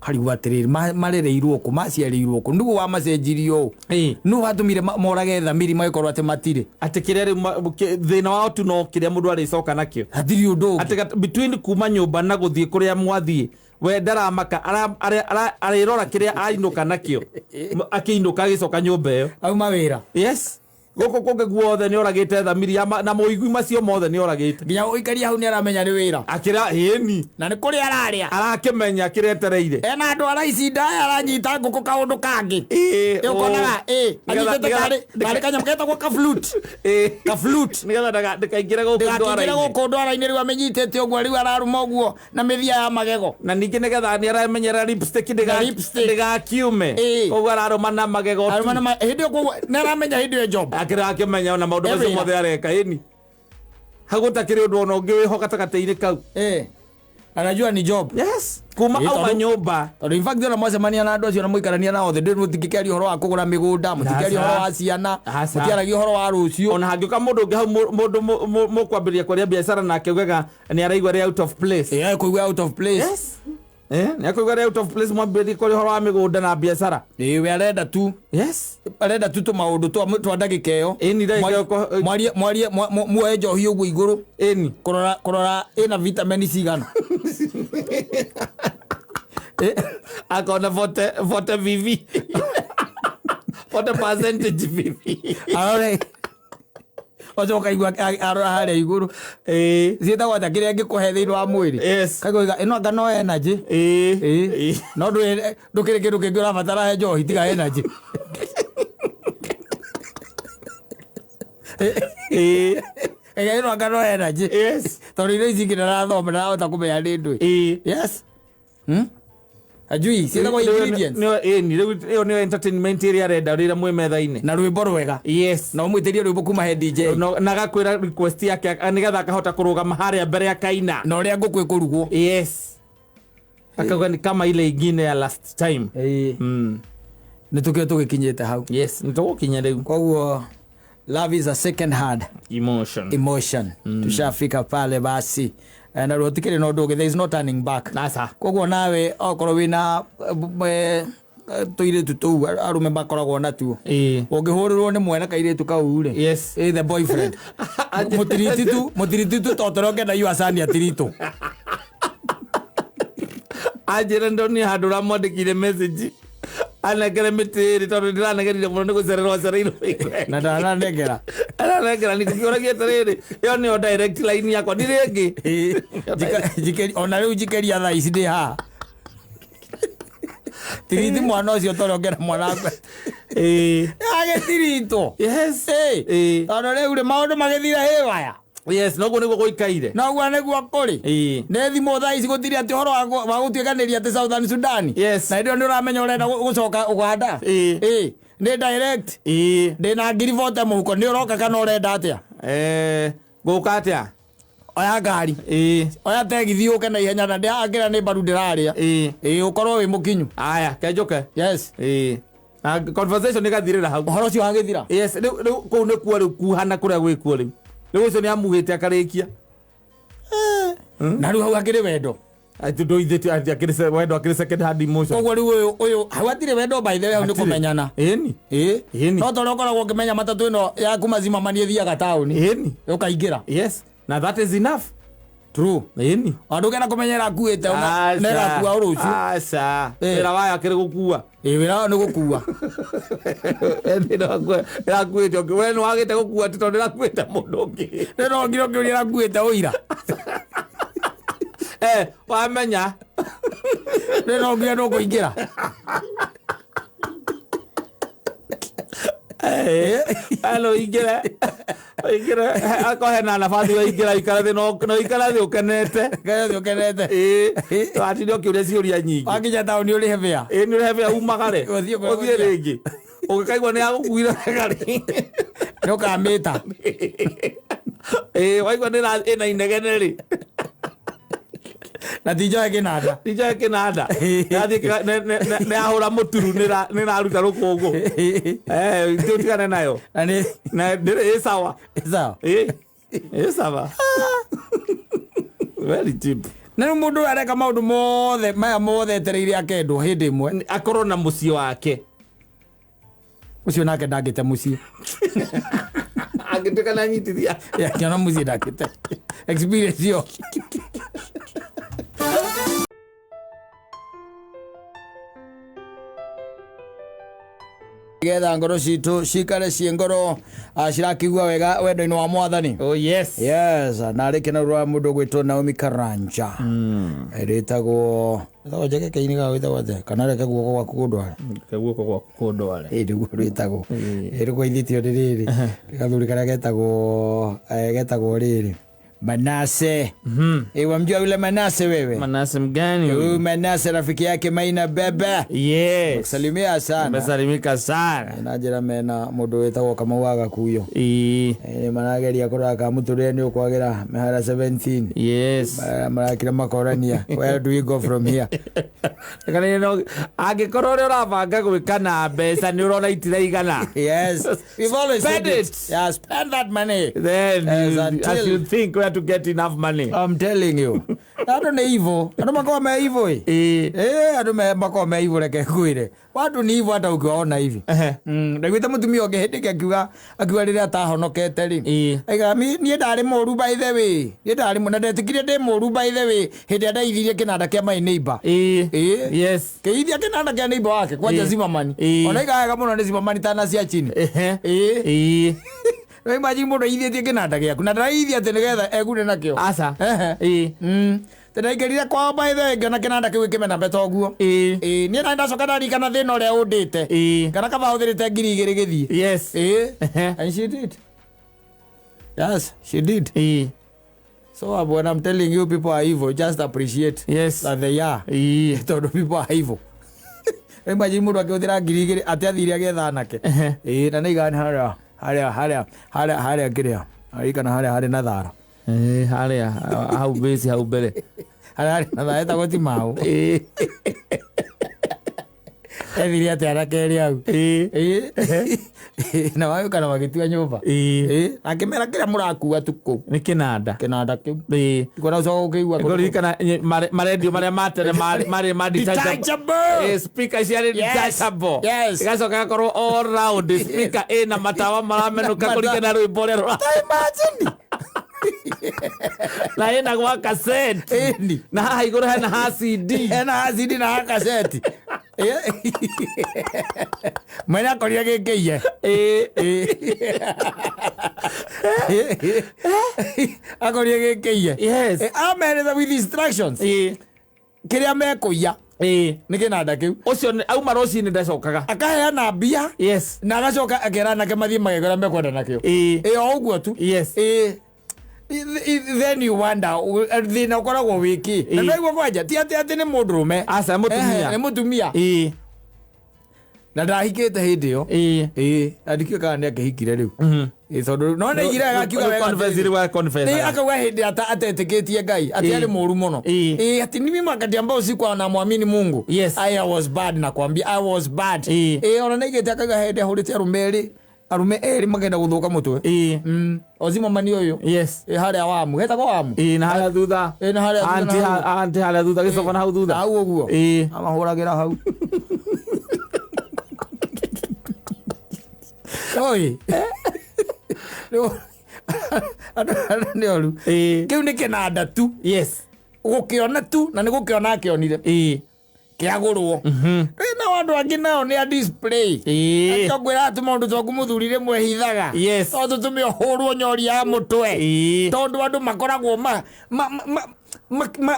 Speaker 1: Karigwo atĩrĩrĩ marereirwo kũ maciarĩirwo kũ nĩguo wamacenjirio ũũ
Speaker 2: Ĩĩ.
Speaker 1: nũ watũmire morage thamiri magĩkorwo atĩ matirĩ
Speaker 2: Atĩ kĩrĩa rĩu thĩna wao tu no kĩrĩa mũndũ arĩcoka nakĩo.
Speaker 1: hatirĩ ũndũ ũngĩ.
Speaker 2: Atĩ between kuma nyũmba na gũthiĩ kũrĩa mwathiĩ we ndaramaka arĩrora kĩrĩa ainũka nakĩo akĩinũka agĩcoka nyũmba ĩyo.
Speaker 1: Auma wĩra
Speaker 2: Yes. Gũkũ kũngĩ guothe nĩ oragĩte thamiri na mũigui macio mothe nĩ oragĩte.
Speaker 1: nginya ũikaria hau nĩ aramenya nĩ wĩra
Speaker 2: Akĩra ĩni
Speaker 1: na nĩ kũrĩa ararĩa
Speaker 2: arakĩmenya kĩrĩa etereire.
Speaker 1: ena andũ araici ndaya aranyita ngũkũ kaũndũ kangĩ
Speaker 2: Ĩĩ,
Speaker 1: Ĩ, ũkonaga ĩ
Speaker 2: Nĩgetha-
Speaker 1: anyitĩte karĩ kanyamũ getagwo ka flute
Speaker 2: Ĩĩ.
Speaker 1: ka flute
Speaker 2: Nĩgetha ndĩkaingĩre gũkũ
Speaker 1: ndĩgakĩingĩre
Speaker 2: ndwara-inĩ.
Speaker 1: gũkũ ndwara-inĩ rĩu amenyitĩte ũguo rĩu ararũma ũguo na mĩthia ya magego
Speaker 2: Na ningĩ nĩgetha nĩ aramenyera lipstick
Speaker 1: Na lipstick.
Speaker 2: ndĩgakiume.
Speaker 1: Ĩĩ.
Speaker 2: Koguo ararũma na magego tu.
Speaker 1: Arũma na hĩndĩ ĩyo koguo nĩ aramenya hĩndĩ ĩyo job
Speaker 2: Akĩra akĩmenya ona maũndũ macio
Speaker 1: Ewĩra.
Speaker 2: mothe areka ĩni. Hau gũtakĩrĩ ũndũ ona ũngĩ wĩho gatagatĩ-inĩ kau.
Speaker 1: Eh, anajua ni job.
Speaker 2: Yes. Kuma
Speaker 1: Ĩĩ,
Speaker 2: auma
Speaker 1: tondũ-
Speaker 2: nyũmba.
Speaker 1: Tondũ in fact ona mwacemania na andũ acio na mũikarania nao thĩ ndĩ mũtingĩkĩaria ũhoro wa kũgũra mĩgũnda mũtingĩaria ũhoro wa ciana
Speaker 2: Aca.
Speaker 1: mũtiaragia ũhoro wa rũciũ
Speaker 2: Ona hangĩũka mũndũ ũngĩ hau mũndũ mũkwambĩrĩria kwaria biacara nake ugaga nĩ araigua arĩ out of place.
Speaker 1: ĩĩ kũigua out of place.
Speaker 2: Yes. Eh, nĩ akũigua arĩ out of place mwambĩrĩrie kwaria ũhoro wa mĩgũnda na biacara.
Speaker 1: Ĩĩ we arenda tu
Speaker 2: Yes.
Speaker 1: arenda tu tũmaũndũ twa ndagĩka ĩyo.
Speaker 2: Ĩni ndagĩka ĩyo
Speaker 1: Mwarie mwarie muoe njohi ũguo igũrũ
Speaker 2: Ĩni.
Speaker 1: kũrora kũrora ĩna vitamin cigana. Ĩ,
Speaker 2: Akona 40 VV. 40% VV.
Speaker 1: arore Ũcoka igua arora harĩa igũrũ.
Speaker 2: Ĩĩ.
Speaker 1: Ciĩtagwo atĩa kĩrĩa ngĩkũhe thĩinĩ wa mwĩrĩ?
Speaker 2: Yes.
Speaker 1: Kaigua ĩno anga no energy.
Speaker 2: Ĩĩ.
Speaker 1: Ĩĩ.
Speaker 2: Ĩĩ.
Speaker 1: No ndũkĩrĩ kĩndũ kĩngĩ ũrabatara he njohi tiga energy.
Speaker 2: Ĩĩ.
Speaker 1: Ĩga ĩno anga no energy.
Speaker 2: Yes.
Speaker 1: Tondũ irio ici ingĩ ndarathoma ndarahota kũmenya nĩ ndũĩ.
Speaker 2: Ĩĩ.
Speaker 1: Yes. Hmm? Ajui, ciĩtagwo ingredients.
Speaker 2: Nĩyo ĩni rĩu ĩyo nĩyo entertainment ĩrĩa arenda rĩrĩa mwĩ metha-inĩ.
Speaker 1: Na rwĩmbo rwega.
Speaker 2: Yes.
Speaker 1: Na ũmwĩtĩrie rwĩmbo kuma he DJ.
Speaker 2: Na agakwĩra request yake nĩgetha akahota kũrũgama harĩa mbere akaina.
Speaker 1: Na ũrĩa ngũkũ ĩkũrugwo.
Speaker 2: Yes. Akauga ni kama ile ingine ya last time.
Speaker 1: Ĩĩ.
Speaker 2: Mm.
Speaker 1: Nĩ tũkĩo tũgĩkinyĩte hau.
Speaker 2: Yes, nĩtũgũkinya rĩu.
Speaker 1: Koguo love is a second hand
Speaker 2: Emotion.
Speaker 1: emotion. Tushafika pale basi. Na ruo tikĩrĩ na ũndũ ũngĩ, there is no turning back.
Speaker 2: Nasa.
Speaker 1: Koguo nawe okorwo wĩna tũirĩtu tũu arũme makoragwo natuo.
Speaker 2: Ĩĩ.
Speaker 1: Ũngĩhũrĩrwo nĩ mwana kairĩtu kau rĩ.
Speaker 2: Yes.
Speaker 1: Ĩ the boyfriend. Mũtiriti tu, mũtiriti tu to tũrĩa ũngĩenda you acani atiritũ.
Speaker 2: Anjĩra ndonire handũ ũramwandĩkire message anengere mĩtĩ ĩrĩ tondũ ndĩranegerire mũno nĩ gũcererwo acereirwo.
Speaker 1: Na ndananengera.
Speaker 2: Aranengera nĩkũkĩũragia atĩrĩrĩ ĩyo nĩyo direct line yakwa ndirĩ ĩngĩ.
Speaker 1: Ĩ, ona rĩu njikĩria thaa ici ndĩ haha. Tiriti mwana ũcio torĩa ũngĩenda mwana waku.
Speaker 2: Ĩĩ.
Speaker 1: Agĩtiritwo.
Speaker 2: Yes.
Speaker 1: Ĩ,
Speaker 2: Ĩĩ.
Speaker 1: tondũ rĩu rĩ maũndũ magĩthira haywire.
Speaker 2: Yes, noguo nĩguo gũikaire.
Speaker 1: Noguo nĩguo kũrĩ.
Speaker 2: Ĩĩ.
Speaker 1: Nĩ thimũ thaa ici gũtirĩ atĩ ũhoro wa gũtuĩkanĩria atĩ Southern Sudan.
Speaker 2: Yes.
Speaker 1: Na hĩndĩ ĩyo nĩ ũramenya ũrenda gũcoka Uganda.
Speaker 2: Ĩĩ.
Speaker 1: Ĩ, nĩ direct.
Speaker 2: Ĩĩ.
Speaker 1: Ndĩna ngiri bote mũhuko nĩ ũroka kana ũrenda atĩa?
Speaker 2: Ngũka atĩa?
Speaker 1: Oya ngari.
Speaker 2: Ĩĩ.
Speaker 1: Oya tegithi ũke na ihenya na ndĩrakĩra nĩ mbaru ndĩrarĩa.
Speaker 2: Ĩĩ.
Speaker 1: Ĩĩ ũkorwo wĩ mũkinyu.
Speaker 2: Aya, kenjũke.
Speaker 1: Yes.
Speaker 2: Ĩĩ. Na conversation ĩgathirĩra hau.
Speaker 1: Ũhoro ũcio wagĩthira.
Speaker 2: Yes, rĩu rĩu kũu nĩkuo rĩu kuhana kũrĩa gwĩkuo rĩu. Rĩu ũcio nĩamuhĩte akarĩkia.
Speaker 1: Na rĩu hau hakĩrĩ wendo.
Speaker 2: Atĩ ndũithĩtie atĩ akĩrĩ wendo akĩrĩ second hand emotion.
Speaker 1: Koguo rĩu ũyũ ũyũ hau hatirĩ wendo by the way hau nĩ
Speaker 2: Hatirĩ.
Speaker 1: kũmenyana.
Speaker 2: Ĩni.
Speaker 1: Ĩĩ.
Speaker 2: Ĩni.
Speaker 1: No torĩa ũkoragwo ũkĩmenya matatũ ĩno ya kuma Zimmerman ĩthiaga taũni.
Speaker 2: Ĩni.
Speaker 1: Ũkaingĩra.
Speaker 2: Yes. Na that is enough.
Speaker 1: True.
Speaker 2: Ĩni.
Speaker 1: Andũ ũngĩenda kũmenya ĩrakuĩte
Speaker 2: Aca.
Speaker 1: na ĩgakua o rũciũ.
Speaker 2: Aca.
Speaker 1: Ĩĩ.
Speaker 2: Wĩra wayo akĩrĩ gũkua.
Speaker 1: Ĩĩ wĩra wayo nĩ gũkua.
Speaker 2: Ĩni no ĩrakuĩte ũngĩ. We nĩwagĩte gũkua atĩ tondũ ĩrakuĩte mũndũ ũngĩ.
Speaker 1: Rĩu no nginya ũkĩũria ĩrakuĩte ũira.
Speaker 2: Wamenya.
Speaker 1: Rĩu no nginya nũkũingĩra.
Speaker 2: Hello, ingĩre. Ingĩre. Akorwo hena nabathi waingĩra ikara thĩ no ikara thĩ ũkenete.
Speaker 1: Ikara thĩ ũkenete.
Speaker 2: Ĩĩ. Watinde ũkĩũria ciũria nyingĩ.
Speaker 1: Wakinya taũni ũrĩhe bĩa.
Speaker 2: Ĩĩ nĩ ũrĩhe bĩa umagare.
Speaker 1: Ũthiĩ kũrĩa
Speaker 2: Ũthiĩ
Speaker 1: ũgũthiĩ.
Speaker 2: rĩngĩ. Ũngĩkaigua nĩ yagũkuire wega rĩ.
Speaker 1: Nĩ ũkamĩta.
Speaker 2: Ĩĩ waigua nĩ ĩna inegene rĩ.
Speaker 1: Na ti njoe kĩnanda.
Speaker 2: Ti njoe kĩnanda. Nĩ yahũra mũturu nĩ ĩraruta rũkũngũ. Tũtigane nayo.
Speaker 1: Na nĩ
Speaker 2: Na ndĩrĩ ĩ sawa.
Speaker 1: sawa.
Speaker 2: Ĩĩ. Ĩ sawa. Very cheap.
Speaker 1: Na rĩu mũndũ ũyũ areka maũndũ mothe maya mothe etereire akendwo hĩndĩ ĩmwe.
Speaker 2: Akorwo na mũciĩ wake.
Speaker 1: Ũcio nake ndangĩte mũciĩ.
Speaker 2: Angĩtuĩka nĩ anyitithia.
Speaker 1: Akĩona mũciĩ ndangĩte. Experience ĩyo. Getha ngoro citũ cikare ciĩ ngoro cirakĩigua wega wendo-inĩ wa mwathani.
Speaker 2: Oh yes.
Speaker 1: Yes, na rĩkĩ na rwa mũndũ ũgwĩtwo Naomi Karanja. Rĩtagwo rĩtagwo njeke kaini ga wĩtagwo atĩa kana reke guoko gwaku kũndware.
Speaker 2: Guoko gwaku kũndware.
Speaker 1: Ĩĩ nĩguo rwĩtagwo. Ĩĩ rũgwaithĩtio nĩ rĩrĩ. Gathuri karĩa getagwo rĩrĩ. Manase. Wamjua yule Manase wewe?
Speaker 2: Manase mgani huyu?
Speaker 1: Huyu Manase rafiki yake Maina Bebe.
Speaker 2: Yes.
Speaker 1: Salimia sana.
Speaker 2: Umesalimika sana.
Speaker 1: Na njĩra mena mũndũ wĩtagwo Kamau wa Gakuyo.
Speaker 2: Ĩĩ.
Speaker 1: Nĩ marageria kũrora kana mũtũrĩre nĩ ũkwagĩra mĩhara 17.
Speaker 2: Yes.
Speaker 1: Marakira makorania where do we go from here?
Speaker 2: Angĩkorwo ũrĩa ũrabanga gwĩka na mbeca nĩ ũrona itiraigana.
Speaker 1: Yes. We've always
Speaker 2: Spend
Speaker 1: said it.
Speaker 2: it.
Speaker 1: Yeah, spend that money.
Speaker 2: Then
Speaker 1: Yes,
Speaker 2: you,
Speaker 1: until-
Speaker 2: as you think where to get enough money.
Speaker 1: I'm telling you. Andũ nĩ evil. Andũ makoragwo me evil.
Speaker 2: Ĩĩ.
Speaker 1: Andũ makoragwo me evil reke ngwĩre. Watu ni evil hata ukiwaona hivi.
Speaker 2: Ehe.
Speaker 1: Ndaiguĩte mũtumia ũngĩ hĩndĩ ĩngĩ akiuga rĩrĩa atahonokete rĩ.
Speaker 2: Ĩĩ.
Speaker 1: Aigaga niĩ ndarĩ mũru by the way. Niĩ ndarĩ na ndetĩkirie ndĩ mũru by the way hĩndĩ ĩrĩa ndaithirie kĩnanda kĩa my neighbor.
Speaker 2: Ĩĩ.
Speaker 1: Ĩĩ.
Speaker 2: Yes.
Speaker 1: Kĩithia kĩnanda kĩa neighbor wake kwanja
Speaker 2: Ĩĩ.
Speaker 1: Zimmerman.
Speaker 2: Ĩĩ.
Speaker 1: Ona aigaga wega mũno nĩ Zimmerman tana cia chini.
Speaker 2: Ehe.
Speaker 1: Ĩĩ.
Speaker 2: Ĩĩ.
Speaker 1: No imagine mũndũ aithĩtie kĩnanda gĩaku na ndaraithia atĩ nĩgetha egune nakĩo.
Speaker 2: Aca.
Speaker 1: Ehe.
Speaker 2: Ĩĩ.
Speaker 1: Tĩndaingĩrire kwao by the way ngĩona kĩnanda kĩu gĩkĩmenameta ũguo.
Speaker 2: Ĩĩ.
Speaker 1: Ĩĩ, niĩ na ndacoka ndarikana thĩna ũrĩa ũndĩte.
Speaker 2: Ĩĩ.
Speaker 1: Kana kaba hũthĩrĩte 2000 gĩthiĩ.
Speaker 2: Yes.
Speaker 1: Ĩĩ.
Speaker 2: Ehe.
Speaker 1: And she did. Yes, she did.
Speaker 2: Ĩĩ.
Speaker 1: So when I'm telling you people are evil, just appreciate
Speaker 2: Yes.
Speaker 1: that they are.
Speaker 2: Ĩĩ.
Speaker 1: Tondũ people are evil. Imagine mũndũ akĩhũthĩra 2000 atĩ athire agĩetha anake.
Speaker 2: Ehe.
Speaker 1: Ĩĩ, na nĩ igani harĩa harĩa harĩa harĩa harĩa kĩrĩa. Aririkana harĩa harĩ na thara.
Speaker 2: Ĩĩ, harĩa hau base hau mbere.
Speaker 1: Harĩa harĩ na thara etagwo ti mau.
Speaker 2: Ĩĩ.
Speaker 1: Ethire atĩ anake erĩ hau.
Speaker 2: Ĩĩ.
Speaker 1: Ĩĩ. Na magĩũka na magĩtua nyũmba.
Speaker 2: Ĩĩ.
Speaker 1: Ĩĩ, na ngĩmera kĩrĩa mũrakua tu kũu.
Speaker 2: Nĩ kĩnanda.
Speaker 1: Kĩnanda kĩu.
Speaker 2: Ĩĩ.
Speaker 1: Ndikuona ũcoka gũkĩigua kũndũ kũu.
Speaker 2: Ngũririkana marendio marĩa ma tene marĩ ma detachable.
Speaker 1: Detachable.
Speaker 2: Eh, speaker ciarĩ
Speaker 1: Yes.
Speaker 2: detachable.
Speaker 1: Yes.
Speaker 2: Igacoka igakorwo all round speaker ĩna matawa maramenũka
Speaker 1: Mata-
Speaker 2: kũringana na rwĩmbo ũrĩa rũra
Speaker 1: Ta imagine.
Speaker 2: na ĩna gwa cassette.
Speaker 1: Ĩni.
Speaker 2: Na haha igũrũ hena ha CD.
Speaker 1: Hena acidi na kaseti. Mwene akorire gĩkĩiye.
Speaker 2: Ĩĩ.
Speaker 1: Akorire gĩkĩiye.
Speaker 2: Yes.
Speaker 1: Ameritha with instructions.
Speaker 2: Ĩĩ.
Speaker 1: Kĩrĩa mekũiya
Speaker 2: Ĩĩ.
Speaker 1: nĩ kĩnanda kĩu.
Speaker 2: Ũcio auma rũcinĩ ndacokaga.
Speaker 1: Akaheana mbia
Speaker 2: Yes.
Speaker 1: na agacoka akera anake mathiĩ magekora mekwenda nakĩo.
Speaker 2: Ĩĩ.
Speaker 1: Ĩ o ũguo tu.
Speaker 2: Yes.
Speaker 1: Ĩ. Then you wonder thĩna ũkoragwo wĩkĩ na
Speaker 2: Ĩ.
Speaker 1: ndaigua kwanja ti atĩ atĩ nĩ mũndũrũme.
Speaker 2: Aca, mũtumia.
Speaker 1: Ehe, nĩ mũtumia
Speaker 2: Ĩĩ.
Speaker 1: Na ndahikĩte hĩndĩ ĩyo.
Speaker 2: Ĩĩ.
Speaker 1: Ĩĩ, na ndikĩũĩ kana nĩ akĩhikire rĩu. Ĩĩ, tondũ no nĩ aigire wega akiuga
Speaker 2: Rĩu
Speaker 1: wega
Speaker 2: confess
Speaker 1: atĩrĩrĩ.
Speaker 2: rĩu aconfess.
Speaker 1: Nĩ akauga hĩndĩ atetĩkĩtie Ngai atĩ
Speaker 2: Ĩĩ.
Speaker 1: arĩ mũru mũno.
Speaker 2: Ĩĩ.
Speaker 1: Ĩĩ, atĩ mimi wakati ambao sikuwa namwamini Mungu.
Speaker 2: Yes.
Speaker 1: I was bad, nakwambia I was bad.
Speaker 2: Ĩĩ.
Speaker 1: Ĩĩ, ona nĩ aigĩte akauga hĩndĩ ahũrĩte arũme erĩ makenda gũthũka mũtwe.
Speaker 2: Ĩĩ.
Speaker 1: Ozimo mani ũyũ.
Speaker 2: Yes.
Speaker 1: Ĩĩ, harĩa wamu hetagwo wamu.
Speaker 2: Ĩĩ, na harĩa thutha.
Speaker 1: Ĩĩ, na harĩa thutha
Speaker 2: Auntie
Speaker 1: na hau.
Speaker 2: auntie harĩa thutha gĩcoba na hau thutha.
Speaker 1: Hau ũguo.
Speaker 2: Ĩĩ.
Speaker 1: Amahũragĩra hau. Oi. Rĩu, andũ nĩ oru.
Speaker 2: Ĩĩ.
Speaker 1: Kĩu nĩ kĩnanda tu.
Speaker 2: Yes.
Speaker 1: Gũkĩona tu na nĩ gũkĩona akĩonire.
Speaker 2: Ĩĩ.
Speaker 1: Kĩagũrwo. Rĩu nao andũ angĩ nao nĩ a display.
Speaker 2: Ĩĩ.
Speaker 1: Ngwĩra atĩ maũndũ twaku mũthuri rĩmwe hithaga.
Speaker 2: Yes.
Speaker 1: No tũtũme ũhũrwo nyori ya mũtwe.
Speaker 2: Ĩĩ.
Speaker 1: Tondũ andũ makoragwo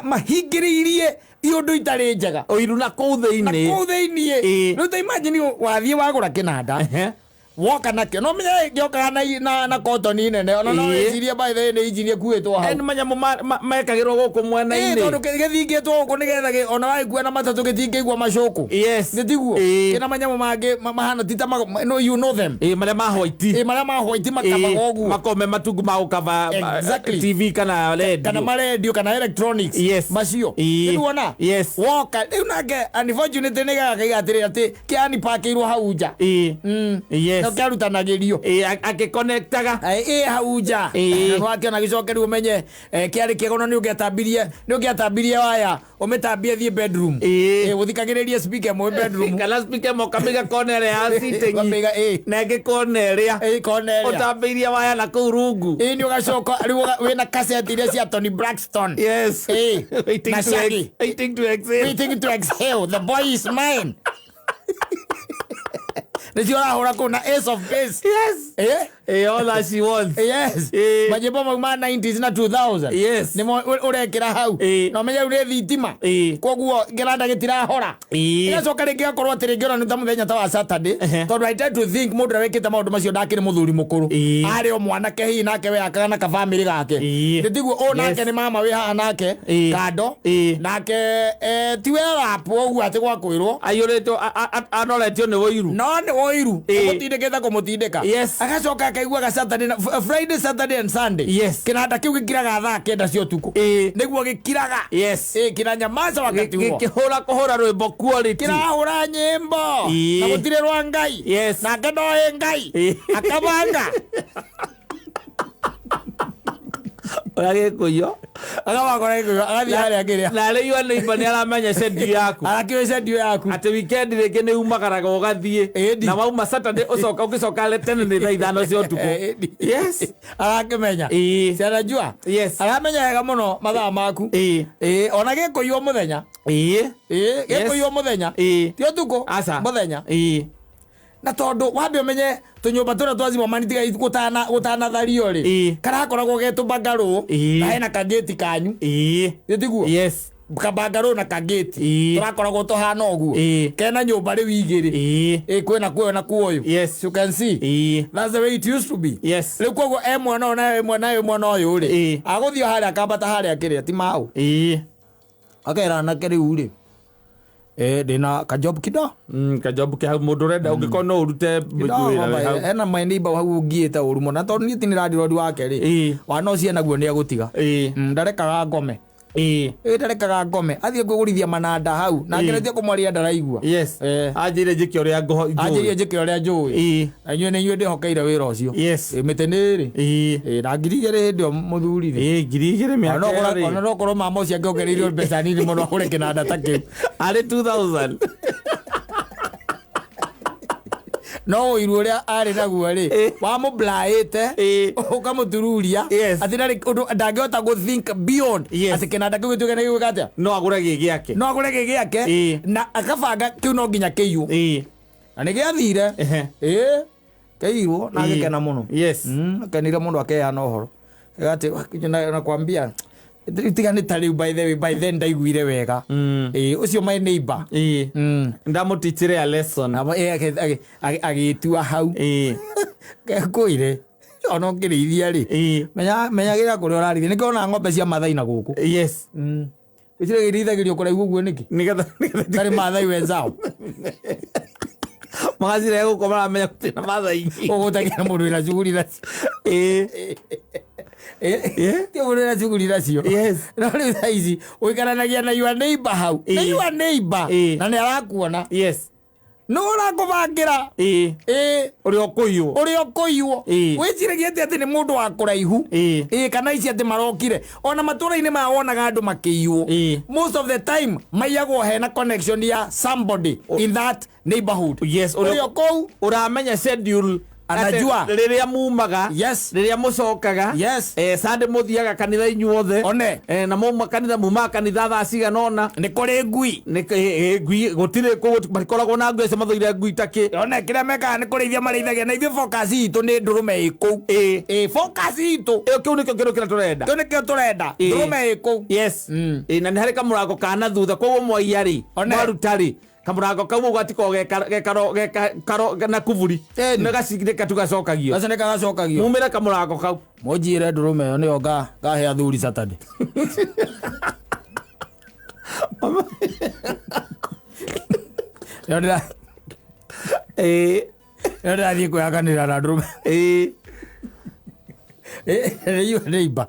Speaker 1: mahingĩrĩirie iũndũ itarĩ njega.
Speaker 2: Ũiru na kũu
Speaker 1: Na
Speaker 2: thĩinĩ.
Speaker 1: kũu thĩiniĩ.
Speaker 2: Ĩĩ.
Speaker 1: Rĩu ta imagine wathiĩ wagũra kĩnanda.
Speaker 2: Ehe.
Speaker 1: Woka nakĩo no menya gĩokaga na kotoni nene ona no
Speaker 2: Ĩĩ.
Speaker 1: wĩcirie by the way nĩ injini ĩkuĩtwo hau.
Speaker 2: Nĩ manyamũ mekagĩrwo gũkũ
Speaker 1: Ĩĩ,
Speaker 2: mwena-inĩ.
Speaker 1: tondũ gĩthingĩtwo gũkũ nĩgetha ona wagĩkua na matatũ gĩtingĩigua macũkũ.
Speaker 2: Yes.
Speaker 1: Nĩ tiguo?
Speaker 2: Ĩĩ.
Speaker 1: Kĩna manyamũ mangĩ mahana ti ta no you know them.
Speaker 2: Ĩĩ, marĩa ma white.
Speaker 1: Ĩĩ, marĩa ma white makabaga ũguo.
Speaker 2: Makoragwo me matungu ma gũkaba
Speaker 1: Exactly.
Speaker 2: TV kana
Speaker 1: Kana
Speaker 2: radio.
Speaker 1: marendio kana electronics.
Speaker 2: Yes.
Speaker 1: Macio.
Speaker 2: Ĩĩ.
Speaker 1: Nĩwona?
Speaker 2: Yes.
Speaker 1: Woka rĩu nake unfortunately nĩ gagakaiga atĩrĩrĩ atĩ kĩani pakĩirwo hau nja.
Speaker 2: Ĩĩ. Yes.
Speaker 1: No kĩarutanagĩrio.
Speaker 2: Ĩĩ, akĩconnectaga.
Speaker 1: Ĩ hau nja.
Speaker 2: Ĩĩ.
Speaker 1: Wakĩona gĩcoke rĩu ũmenye kĩarĩ kĩega ona nĩ ũngĩatambirie waya ũmĩtambie thiĩ bedroom.
Speaker 2: Ĩĩ.
Speaker 1: Ĩ, ũthikagĩrĩrie speaker ĩmwe bedroom.
Speaker 2: Kana speaker ĩmwe ũkamĩiga kona ĩrĩa ya sitting
Speaker 1: Ũkamĩiga, ĩĩ.
Speaker 2: na ĩngĩ kona ĩrĩa.
Speaker 1: Ĩ, kona ĩrĩa.
Speaker 2: Ũtambĩirie waya na kũu rungu.
Speaker 1: Ĩ, nĩ ũgacoka rĩu wĩna cassette iria cia Toni Braxton.
Speaker 2: Yes.
Speaker 1: Ĩĩ.
Speaker 2: Waiting
Speaker 1: Na
Speaker 2: to
Speaker 1: Shaggy.
Speaker 2: waiting to exhale.
Speaker 1: Waiting to exhale. The boy is mine. Nĩcio ũrahũra kũu na Ace of Base.
Speaker 2: Yes.
Speaker 1: Eh?
Speaker 2: Ĩĩ, all that she wants.
Speaker 1: Yes.
Speaker 2: Ĩĩ.
Speaker 1: Manyĩmbo mau ma 90s na 2000.
Speaker 2: Yes.
Speaker 1: Nĩmo ũrekĩra hau.
Speaker 2: Ĩĩ.
Speaker 1: Na ũmenye rĩu nĩ thitima.
Speaker 2: Ĩĩ.
Speaker 1: Koguo kĩranda gĩtirahora.
Speaker 2: Ĩĩ.
Speaker 1: Ĩgacoka rĩngĩ gakorwo atĩ rĩngĩ ona nĩ ta mũthenya ta wa Saturday.
Speaker 2: Ehe.
Speaker 1: Tondũ I tend to think mũndũ ũrĩa wĩkĩte maũndũ macio ndakĩrĩ mũthuri mũkũrũ.
Speaker 2: Ĩĩ.
Speaker 1: Arĩ o mwanake hihi nake we akaga na kabamĩrĩ gake.
Speaker 2: Ĩĩ.
Speaker 1: Nĩ tiguo ũyũ nake
Speaker 2: Yes.
Speaker 1: nĩ mama wĩ haha nake.
Speaker 2: Ĩĩ.
Speaker 1: Kando.
Speaker 2: Ĩĩ.
Speaker 1: Nake ti we rapu ũguo atĩ gwa kwĩrwo.
Speaker 2: Aiyũrĩtwo anoretio nĩ ũiru.
Speaker 1: No nĩ ũiru.
Speaker 2: Ĩĩ.
Speaker 1: Ũmũtindĩkĩte kũmũtindĩka.
Speaker 2: Yes.
Speaker 1: Agacoka akaiguaga Saturday na Friday, Saturday and Sunday.
Speaker 2: Yes.
Speaker 1: Kĩnanda kĩu gĩkiraga thaa kenda cia ũtukũ.
Speaker 2: Ĩĩ.
Speaker 1: Nĩguo gĩkiraga.
Speaker 2: Yes.
Speaker 1: Ĩĩ, kĩnanyamaza wakati huo.
Speaker 2: Gĩkĩhũra kũhũra rwĩmbo quality.
Speaker 1: Kĩrahũra nyĩmbo.
Speaker 2: Ĩĩ.
Speaker 1: Na gũtirĩ rwa Ngai.
Speaker 2: Yes.
Speaker 1: Nake ndoĩ Ngai.
Speaker 2: Ĩĩ.
Speaker 1: Akabanga.
Speaker 2: Ũrĩa gĩkũyũ.
Speaker 1: Akabanga ũrĩa gĩkũyũ, agathiĩ harĩa kĩrĩa.
Speaker 2: Na rĩu neighbor nĩ aramenya schedule yaku.
Speaker 1: Arakĩũĩ schedule yaku.
Speaker 2: Atĩ weekend rĩngĩ nĩ umagaraga ũgathiĩ.
Speaker 1: Ĩni.
Speaker 2: Na wauma Saturday ũcoka ũgĩcoka tene nĩ thaa 5 cia ũtukũ.
Speaker 1: Ĩni.
Speaker 2: Yes.
Speaker 1: Arakĩmenya.
Speaker 2: Ĩĩ.
Speaker 1: Si anajua.
Speaker 2: Yes.
Speaker 1: Aramenya wega mũno mathaa maku.
Speaker 2: Ĩĩ.
Speaker 1: Ĩĩ, ona gĩkũyũ mũthenya.
Speaker 2: Ĩĩ.
Speaker 1: Ĩĩ, gĩkũyũ mũthenya.
Speaker 2: Ĩĩ.
Speaker 1: Ti ũtukũ.
Speaker 2: Aca.
Speaker 1: Mũthenya.
Speaker 2: Ĩĩ.
Speaker 1: Na tondũ wambe ũmenye tũnyũmba tũrĩa twa Zimmerman tiga gũtanathario rĩ, karakoragwo ge tũbangarũ na hena kagĩti kanyu. Gĩtiguo?
Speaker 2: Yes.
Speaker 1: Kabangarũ na kagĩti. Tũrakoragwo tũhana ũguo. Kena nyũmba rĩu igĩrĩ. Ĩ kwĩna kuoyo na kuoyũ. You can see. That's the way it used to be. Rĩu koguo e mwena ũyũ na e mwena ũyũ, mwena ũyũ rĩ, agũthiĩ o harĩa akambata harĩa kĩrĩa ti mau. Akera anake rĩu rĩ, ndĩna kajob kido.
Speaker 2: Kajob ke hau mũndũ ũrenda ũngĩkorwo no ũrute wĩra wĩ hau.
Speaker 1: Ena my neighbor hau ũngiĩte ũru mũno, na tondũ niĩ ti nĩ landlord wake rĩ, wana ũcio naguo nĩ egũtiga. Ndarekaga ngome. Ĩ ndarekaga ngome, athiĩ kwĩgũrithia mananda hau na ngeretie kũmwaria ndaraigua.
Speaker 2: Yes. Anjĩire njĩke ũrĩa
Speaker 1: Anjĩrie
Speaker 2: njũĩ.
Speaker 1: njĩke ũrĩa njũĩ. Na inyuĩ nĩ inyuĩ ndĩhokeire wĩra ũcio. Ĩ, mĩtĩ nĩ ĩrĩ. Ĩ, na 2000 hĩndĩ ĩyo mũthuri rĩ.
Speaker 2: 2000 mĩaka ĩyo rĩ.
Speaker 1: Ona no korwo mama ũcio angĩongereirwo mbeca nini mũno agũre kĩnanda ta kĩu.
Speaker 2: Arĩ 2000.
Speaker 1: No ũiru ũrĩa arĩ naguo rĩ, wamũblaĩte ũkamũtururia atĩ ndarĩ ũndũ ndangĩhota gũ think beyond atĩ kĩnanda kĩu gĩtuĩke nĩ gĩgwĩka atĩa.
Speaker 2: No agũre gĩ gĩake.
Speaker 1: No agũre gĩ gĩake na akabanga kĩu no nginya kĩiywo. Na nĩ gĩathire. Ĩ kĩirwo na agĩkena mũno. Akenire mũno akeana ũhoro atĩ nakwambia tiga nĩ ta rĩu, by the way, by then ndaiguire wega. Ĩ ũcio my neighbor.
Speaker 2: Ndamũtichire a lesson.
Speaker 1: Agĩtua hau. Kwĩre ona ũngĩrĩithia rĩ, menyagĩrĩra kũrĩa ũrarĩithia, nĩkĩo ona ng'ombe cia Mathai na gũkũ. Ĩciragia irĩithagĩrio kũraihu ũguo nĩkĩ?
Speaker 2: Nĩgetha
Speaker 1: Tarĩ Mathai wenzao.
Speaker 2: Magacirehe gũkũ maramenya gũtirĩ na Mathai.
Speaker 1: Ũgũtagira mũndũ wĩna shughuli nacio. Ti mũndũ wĩna shughuli nacio. No rĩu thaa ici ũikaranagia na your neighbor hau. Na your neighbor. Na nĩ arakuona. Nũ ũrakũbangĩra?
Speaker 2: Ũrĩa ũkũiywo.
Speaker 1: Ũrĩa ũkũiywo. Wĩciragia atĩ atĩ nĩ mũndũ wa kũraihu. Ĩ kana ici atĩ marokire. Ona matũra-inĩ maya wonaga andũ makĩiywo. Most of the time maiyagwo hena connection ya somebody in that neighborhood.
Speaker 2: Yes,
Speaker 1: ũrĩa kũu
Speaker 2: ũramenya schedule.
Speaker 1: Anajua.
Speaker 2: Atĩ rĩrĩa mumaga, rĩrĩa mũcokaga, Sunday mũthiaga kanitha inyuothe.
Speaker 1: One.
Speaker 2: Na mauma kanitha, mumaga kanitha thaa cigana ũna.
Speaker 1: Nĩ kũrĩ ngui.
Speaker 2: Nĩ ngui gũtirĩ matikoragwo na ngui acio mathũire ngui ta kĩ.
Speaker 1: One kĩrĩa mekaga nĩ kũrĩithia marĩithagia, na ithuĩ focus itũ nĩ ndũrũme ĩ kũu. Ĩ focus itũ.
Speaker 2: Ĩyo kĩu nĩkĩo kĩndũ kĩrĩa tũrenda.
Speaker 1: Kĩu nĩkĩo tũrenda. Ndũrũme ĩ kũu.
Speaker 2: Yes. Na nĩ harĩ kamũrango ka na thutha, koguo mwaiya rĩ,
Speaker 1: One.
Speaker 2: mwaruta rĩ, kamũrango kau ũguo gatiko geka na kuburi. Nĩ gacindĩka tu gacokagio.
Speaker 1: Gacio nĩ kagacokagio.
Speaker 2: Mumĩre kamũrango kau.
Speaker 1: Mũnjĩre ndũrũme ĩyo nĩyo ngahe athuri Saturday. Nĩyo ndĩrathiĩ kwĩhakanĩra na ndũrũme. Nĩ your neighbor.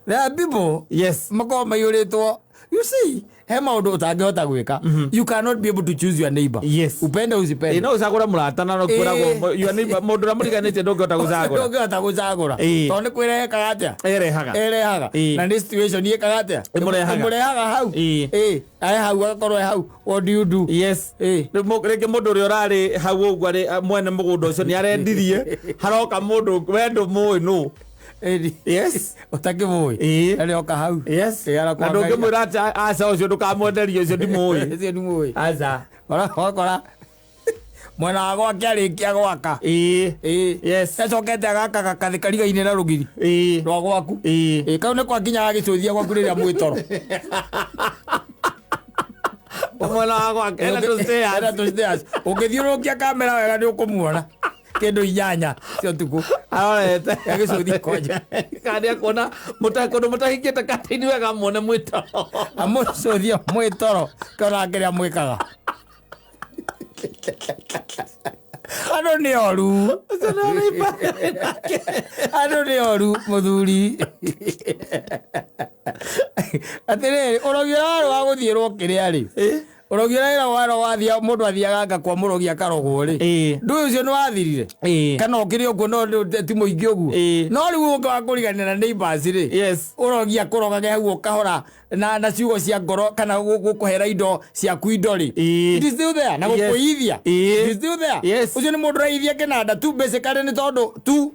Speaker 1: There are people makoragwo maiyũrĩtwo. You see, he maũndũ ũtangĩhota gwĩka. You cannot be able to choose your neighbor. Upende usipende.
Speaker 2: No ũcagũre mũrata na no kwĩragwo your neighbor, mũndũ ũrĩa mũriganĩtie ndũngĩhota gũcagũra.
Speaker 1: Ndũngĩhota gũcagũra. Tondũ nĩ kwĩrehekaga atĩa?
Speaker 2: Erehaga.
Speaker 1: Erehaga. Na nĩ situation ĩkaga atĩa?
Speaker 2: Ĩmũrehaga.
Speaker 1: Ĩmũrehaga hau. Ae hau agakorwo e hau. What do you do?
Speaker 2: Rĩu rĩngĩ mũndũ ũrĩa ũrarĩ hau ũguo arĩ mwene mũgũnda ũcio nĩ arendirie, haroka mũndũ we ndũmũĩ nũ.
Speaker 1: Ũtakĩmũĩ. Arĩoka hau.
Speaker 2: Na ndũngĩmwĩra atĩ aca ũcio ndũkamwenderie ũcio ndimũĩ.
Speaker 1: Ũcio ndimũĩ.
Speaker 2: Aca.
Speaker 1: Wakora mwena wa gwake arĩkia gwaka. Acokete agaka gakathĩ karigaine na rũgiri rwa gwaku. Kau nĩ kwakinyaga gĩcũthia gwaku rĩrĩa mwĩ toro.
Speaker 2: Mwena wa gwake ena tũ stairs.
Speaker 1: Ena tũ stairs. Ũngĩthiũrũrũkia kamera wega nĩ ũkũmuona. Kĩndũ 8 cia ũtukũ.
Speaker 2: Arorete.
Speaker 1: Agĩcũthia kwanja.
Speaker 2: Kana nĩekuona kũndũ mũtahingĩte katĩini wega muone mwĩ toro.
Speaker 1: Amũcũthia mwĩ toro kĩona kĩrĩa mwĩkaga. Andũ nĩ oru. Andũ nĩ oru mũthuri. Atĩrĩrĩ, ũrogi ũrĩa warĩ wa gũthiĩrwo kĩrĩa rĩ? Ũrogi ũrĩa warĩ wa mũndũ athiaga anga kwa mũrogi akarogwo rĩ? Ndũĩ ũcio nĩ wathirire? Kana ũkĩrĩ ũguo no ti mũingĩ ũguo? No rĩu ũngĩ wa kũriganĩra na neighbors rĩ? Ũrogi akũrogage hau ũkahora na ciugo cia ngoro kana gũkũhera indo ciaku indo rĩ? It is still there. Na gũkũithia. It is still there. Ũcio nĩ mũndũ ũraithia kĩnanda tu basically nĩ tondũ tu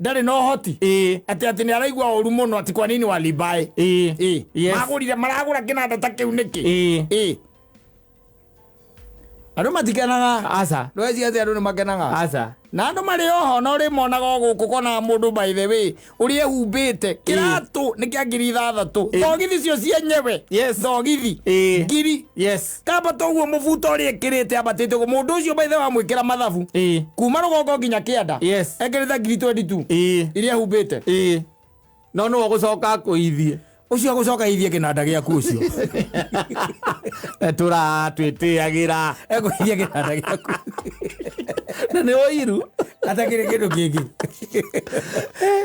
Speaker 1: ndarĩ na ũhoti. Atĩ atĩ nĩ araigua ũru mũno atĩ kwa nini walibae. Magũrire maragũra kĩnanda ta kĩu nĩkĩ? Andũ matikenaga.
Speaker 2: Aca.
Speaker 1: Ndweci atĩ andũ nĩ makenaga.
Speaker 2: Aca.
Speaker 1: Na andũ marĩ oho na ũrĩ monaga o gũkũ kona mũndũ by the way ũrĩa ehumbĩte kĩratũ nĩ kĩa 6,000. Thogithi cio cienyewe.
Speaker 2: Yes.
Speaker 1: Thogithi.
Speaker 2: Ĩĩ.
Speaker 1: Ngiri.
Speaker 2: Yes.
Speaker 1: Kamba toguo mũbuto ũrĩa ĩkĩrĩte ambatĩte ũguo mũndũ ũcio by the way wamwĩkĩra mathabu.
Speaker 2: Ĩĩ.
Speaker 1: Kuma rũgongo nginya kĩanda.
Speaker 2: Yes.
Speaker 1: Ekĩrĩte 22,000.
Speaker 2: Ĩĩ.
Speaker 1: Iria ehumbĩte.
Speaker 2: Ĩĩ. No nĩwe ũgũcoka akũithie.
Speaker 1: Ũcio agũcoka ithie kĩnanda gĩaku ũcio.
Speaker 2: Tũratwĩtĩagĩra.
Speaker 1: Ekũithia kĩnanda gĩaku.
Speaker 2: Na nĩ ũiru.
Speaker 1: Atakĩrĩ kĩndũ kĩngĩ.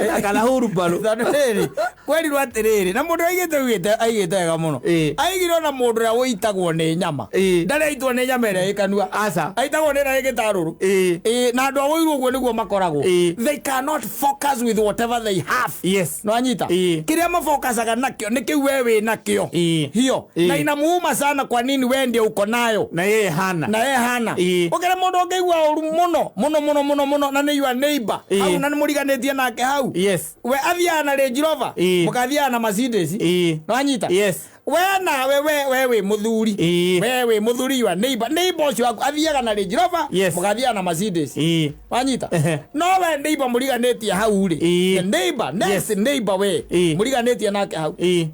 Speaker 2: Na kana hurubarũ.
Speaker 1: Tondũ rĩrĩ kwerirwo atĩrĩrĩ na mũndũ aigĩte augĩte aigĩte wega mũno.
Speaker 2: Ĩĩ.
Speaker 1: Aigire ona mũndũ ũrĩa ũitagwo nĩ nyama.
Speaker 2: Ĩĩ.
Speaker 1: Ndarĩ aitwo nĩ nyama ĩrĩa ĩ kanua.
Speaker 2: Aca.
Speaker 1: Aitagwo nĩ ĩrĩa ĩ gĩtarũrũ.
Speaker 2: Ĩĩ.
Speaker 1: Ĩĩ, na andũ a ũiru ũguo nĩguo makoragwo.
Speaker 2: Ĩĩ.
Speaker 1: They cannot focus with whatever they have.
Speaker 2: Yes.
Speaker 1: Nwanyita?
Speaker 2: Ĩĩ.
Speaker 1: Kĩrĩa mafokacaga nakĩo nĩ kĩu we wĩ nakĩo.
Speaker 2: Ĩĩ.
Speaker 1: Hiyo.
Speaker 2: Ĩĩ.
Speaker 1: Na inamuuma sana kwa nini we ndio uko nayo.
Speaker 2: Na yeye hana.
Speaker 1: Na ye hana.
Speaker 2: Ĩĩ.
Speaker 1: Ũkĩrĩ mũndũ ũngĩigua ũru mũno mũno mũno mũno mũno na nĩ your neighbor.
Speaker 2: Ĩĩ.
Speaker 1: Hau na nĩmũriganĩtie nake hau.
Speaker 2: Yes.
Speaker 1: We athiaga na Range Rover.
Speaker 2: Ĩĩ.
Speaker 1: Mũkathiaga na Mercedes.
Speaker 2: Ĩĩ.
Speaker 1: Nwanyita?
Speaker 2: Yes.
Speaker 1: We nawe we we wĩ mũthuri.
Speaker 2: Ĩĩ.
Speaker 1: We wĩ mũthuri your neighbor. Neighbor ũcio waku athiaga na Range Rover.
Speaker 2: Yes.
Speaker 1: Mũkathiaga na Mercedes.
Speaker 2: Ĩĩ.
Speaker 1: Wanyita?
Speaker 2: Ehe.
Speaker 1: No we neighbor mũriganĩtie hau rĩ.
Speaker 2: Ĩĩ.
Speaker 1: The neighbor, next
Speaker 2: Yes.
Speaker 1: neighbor we.
Speaker 2: Ĩĩ.
Speaker 1: Mũriganĩtie nake hau.
Speaker 2: Ĩĩ.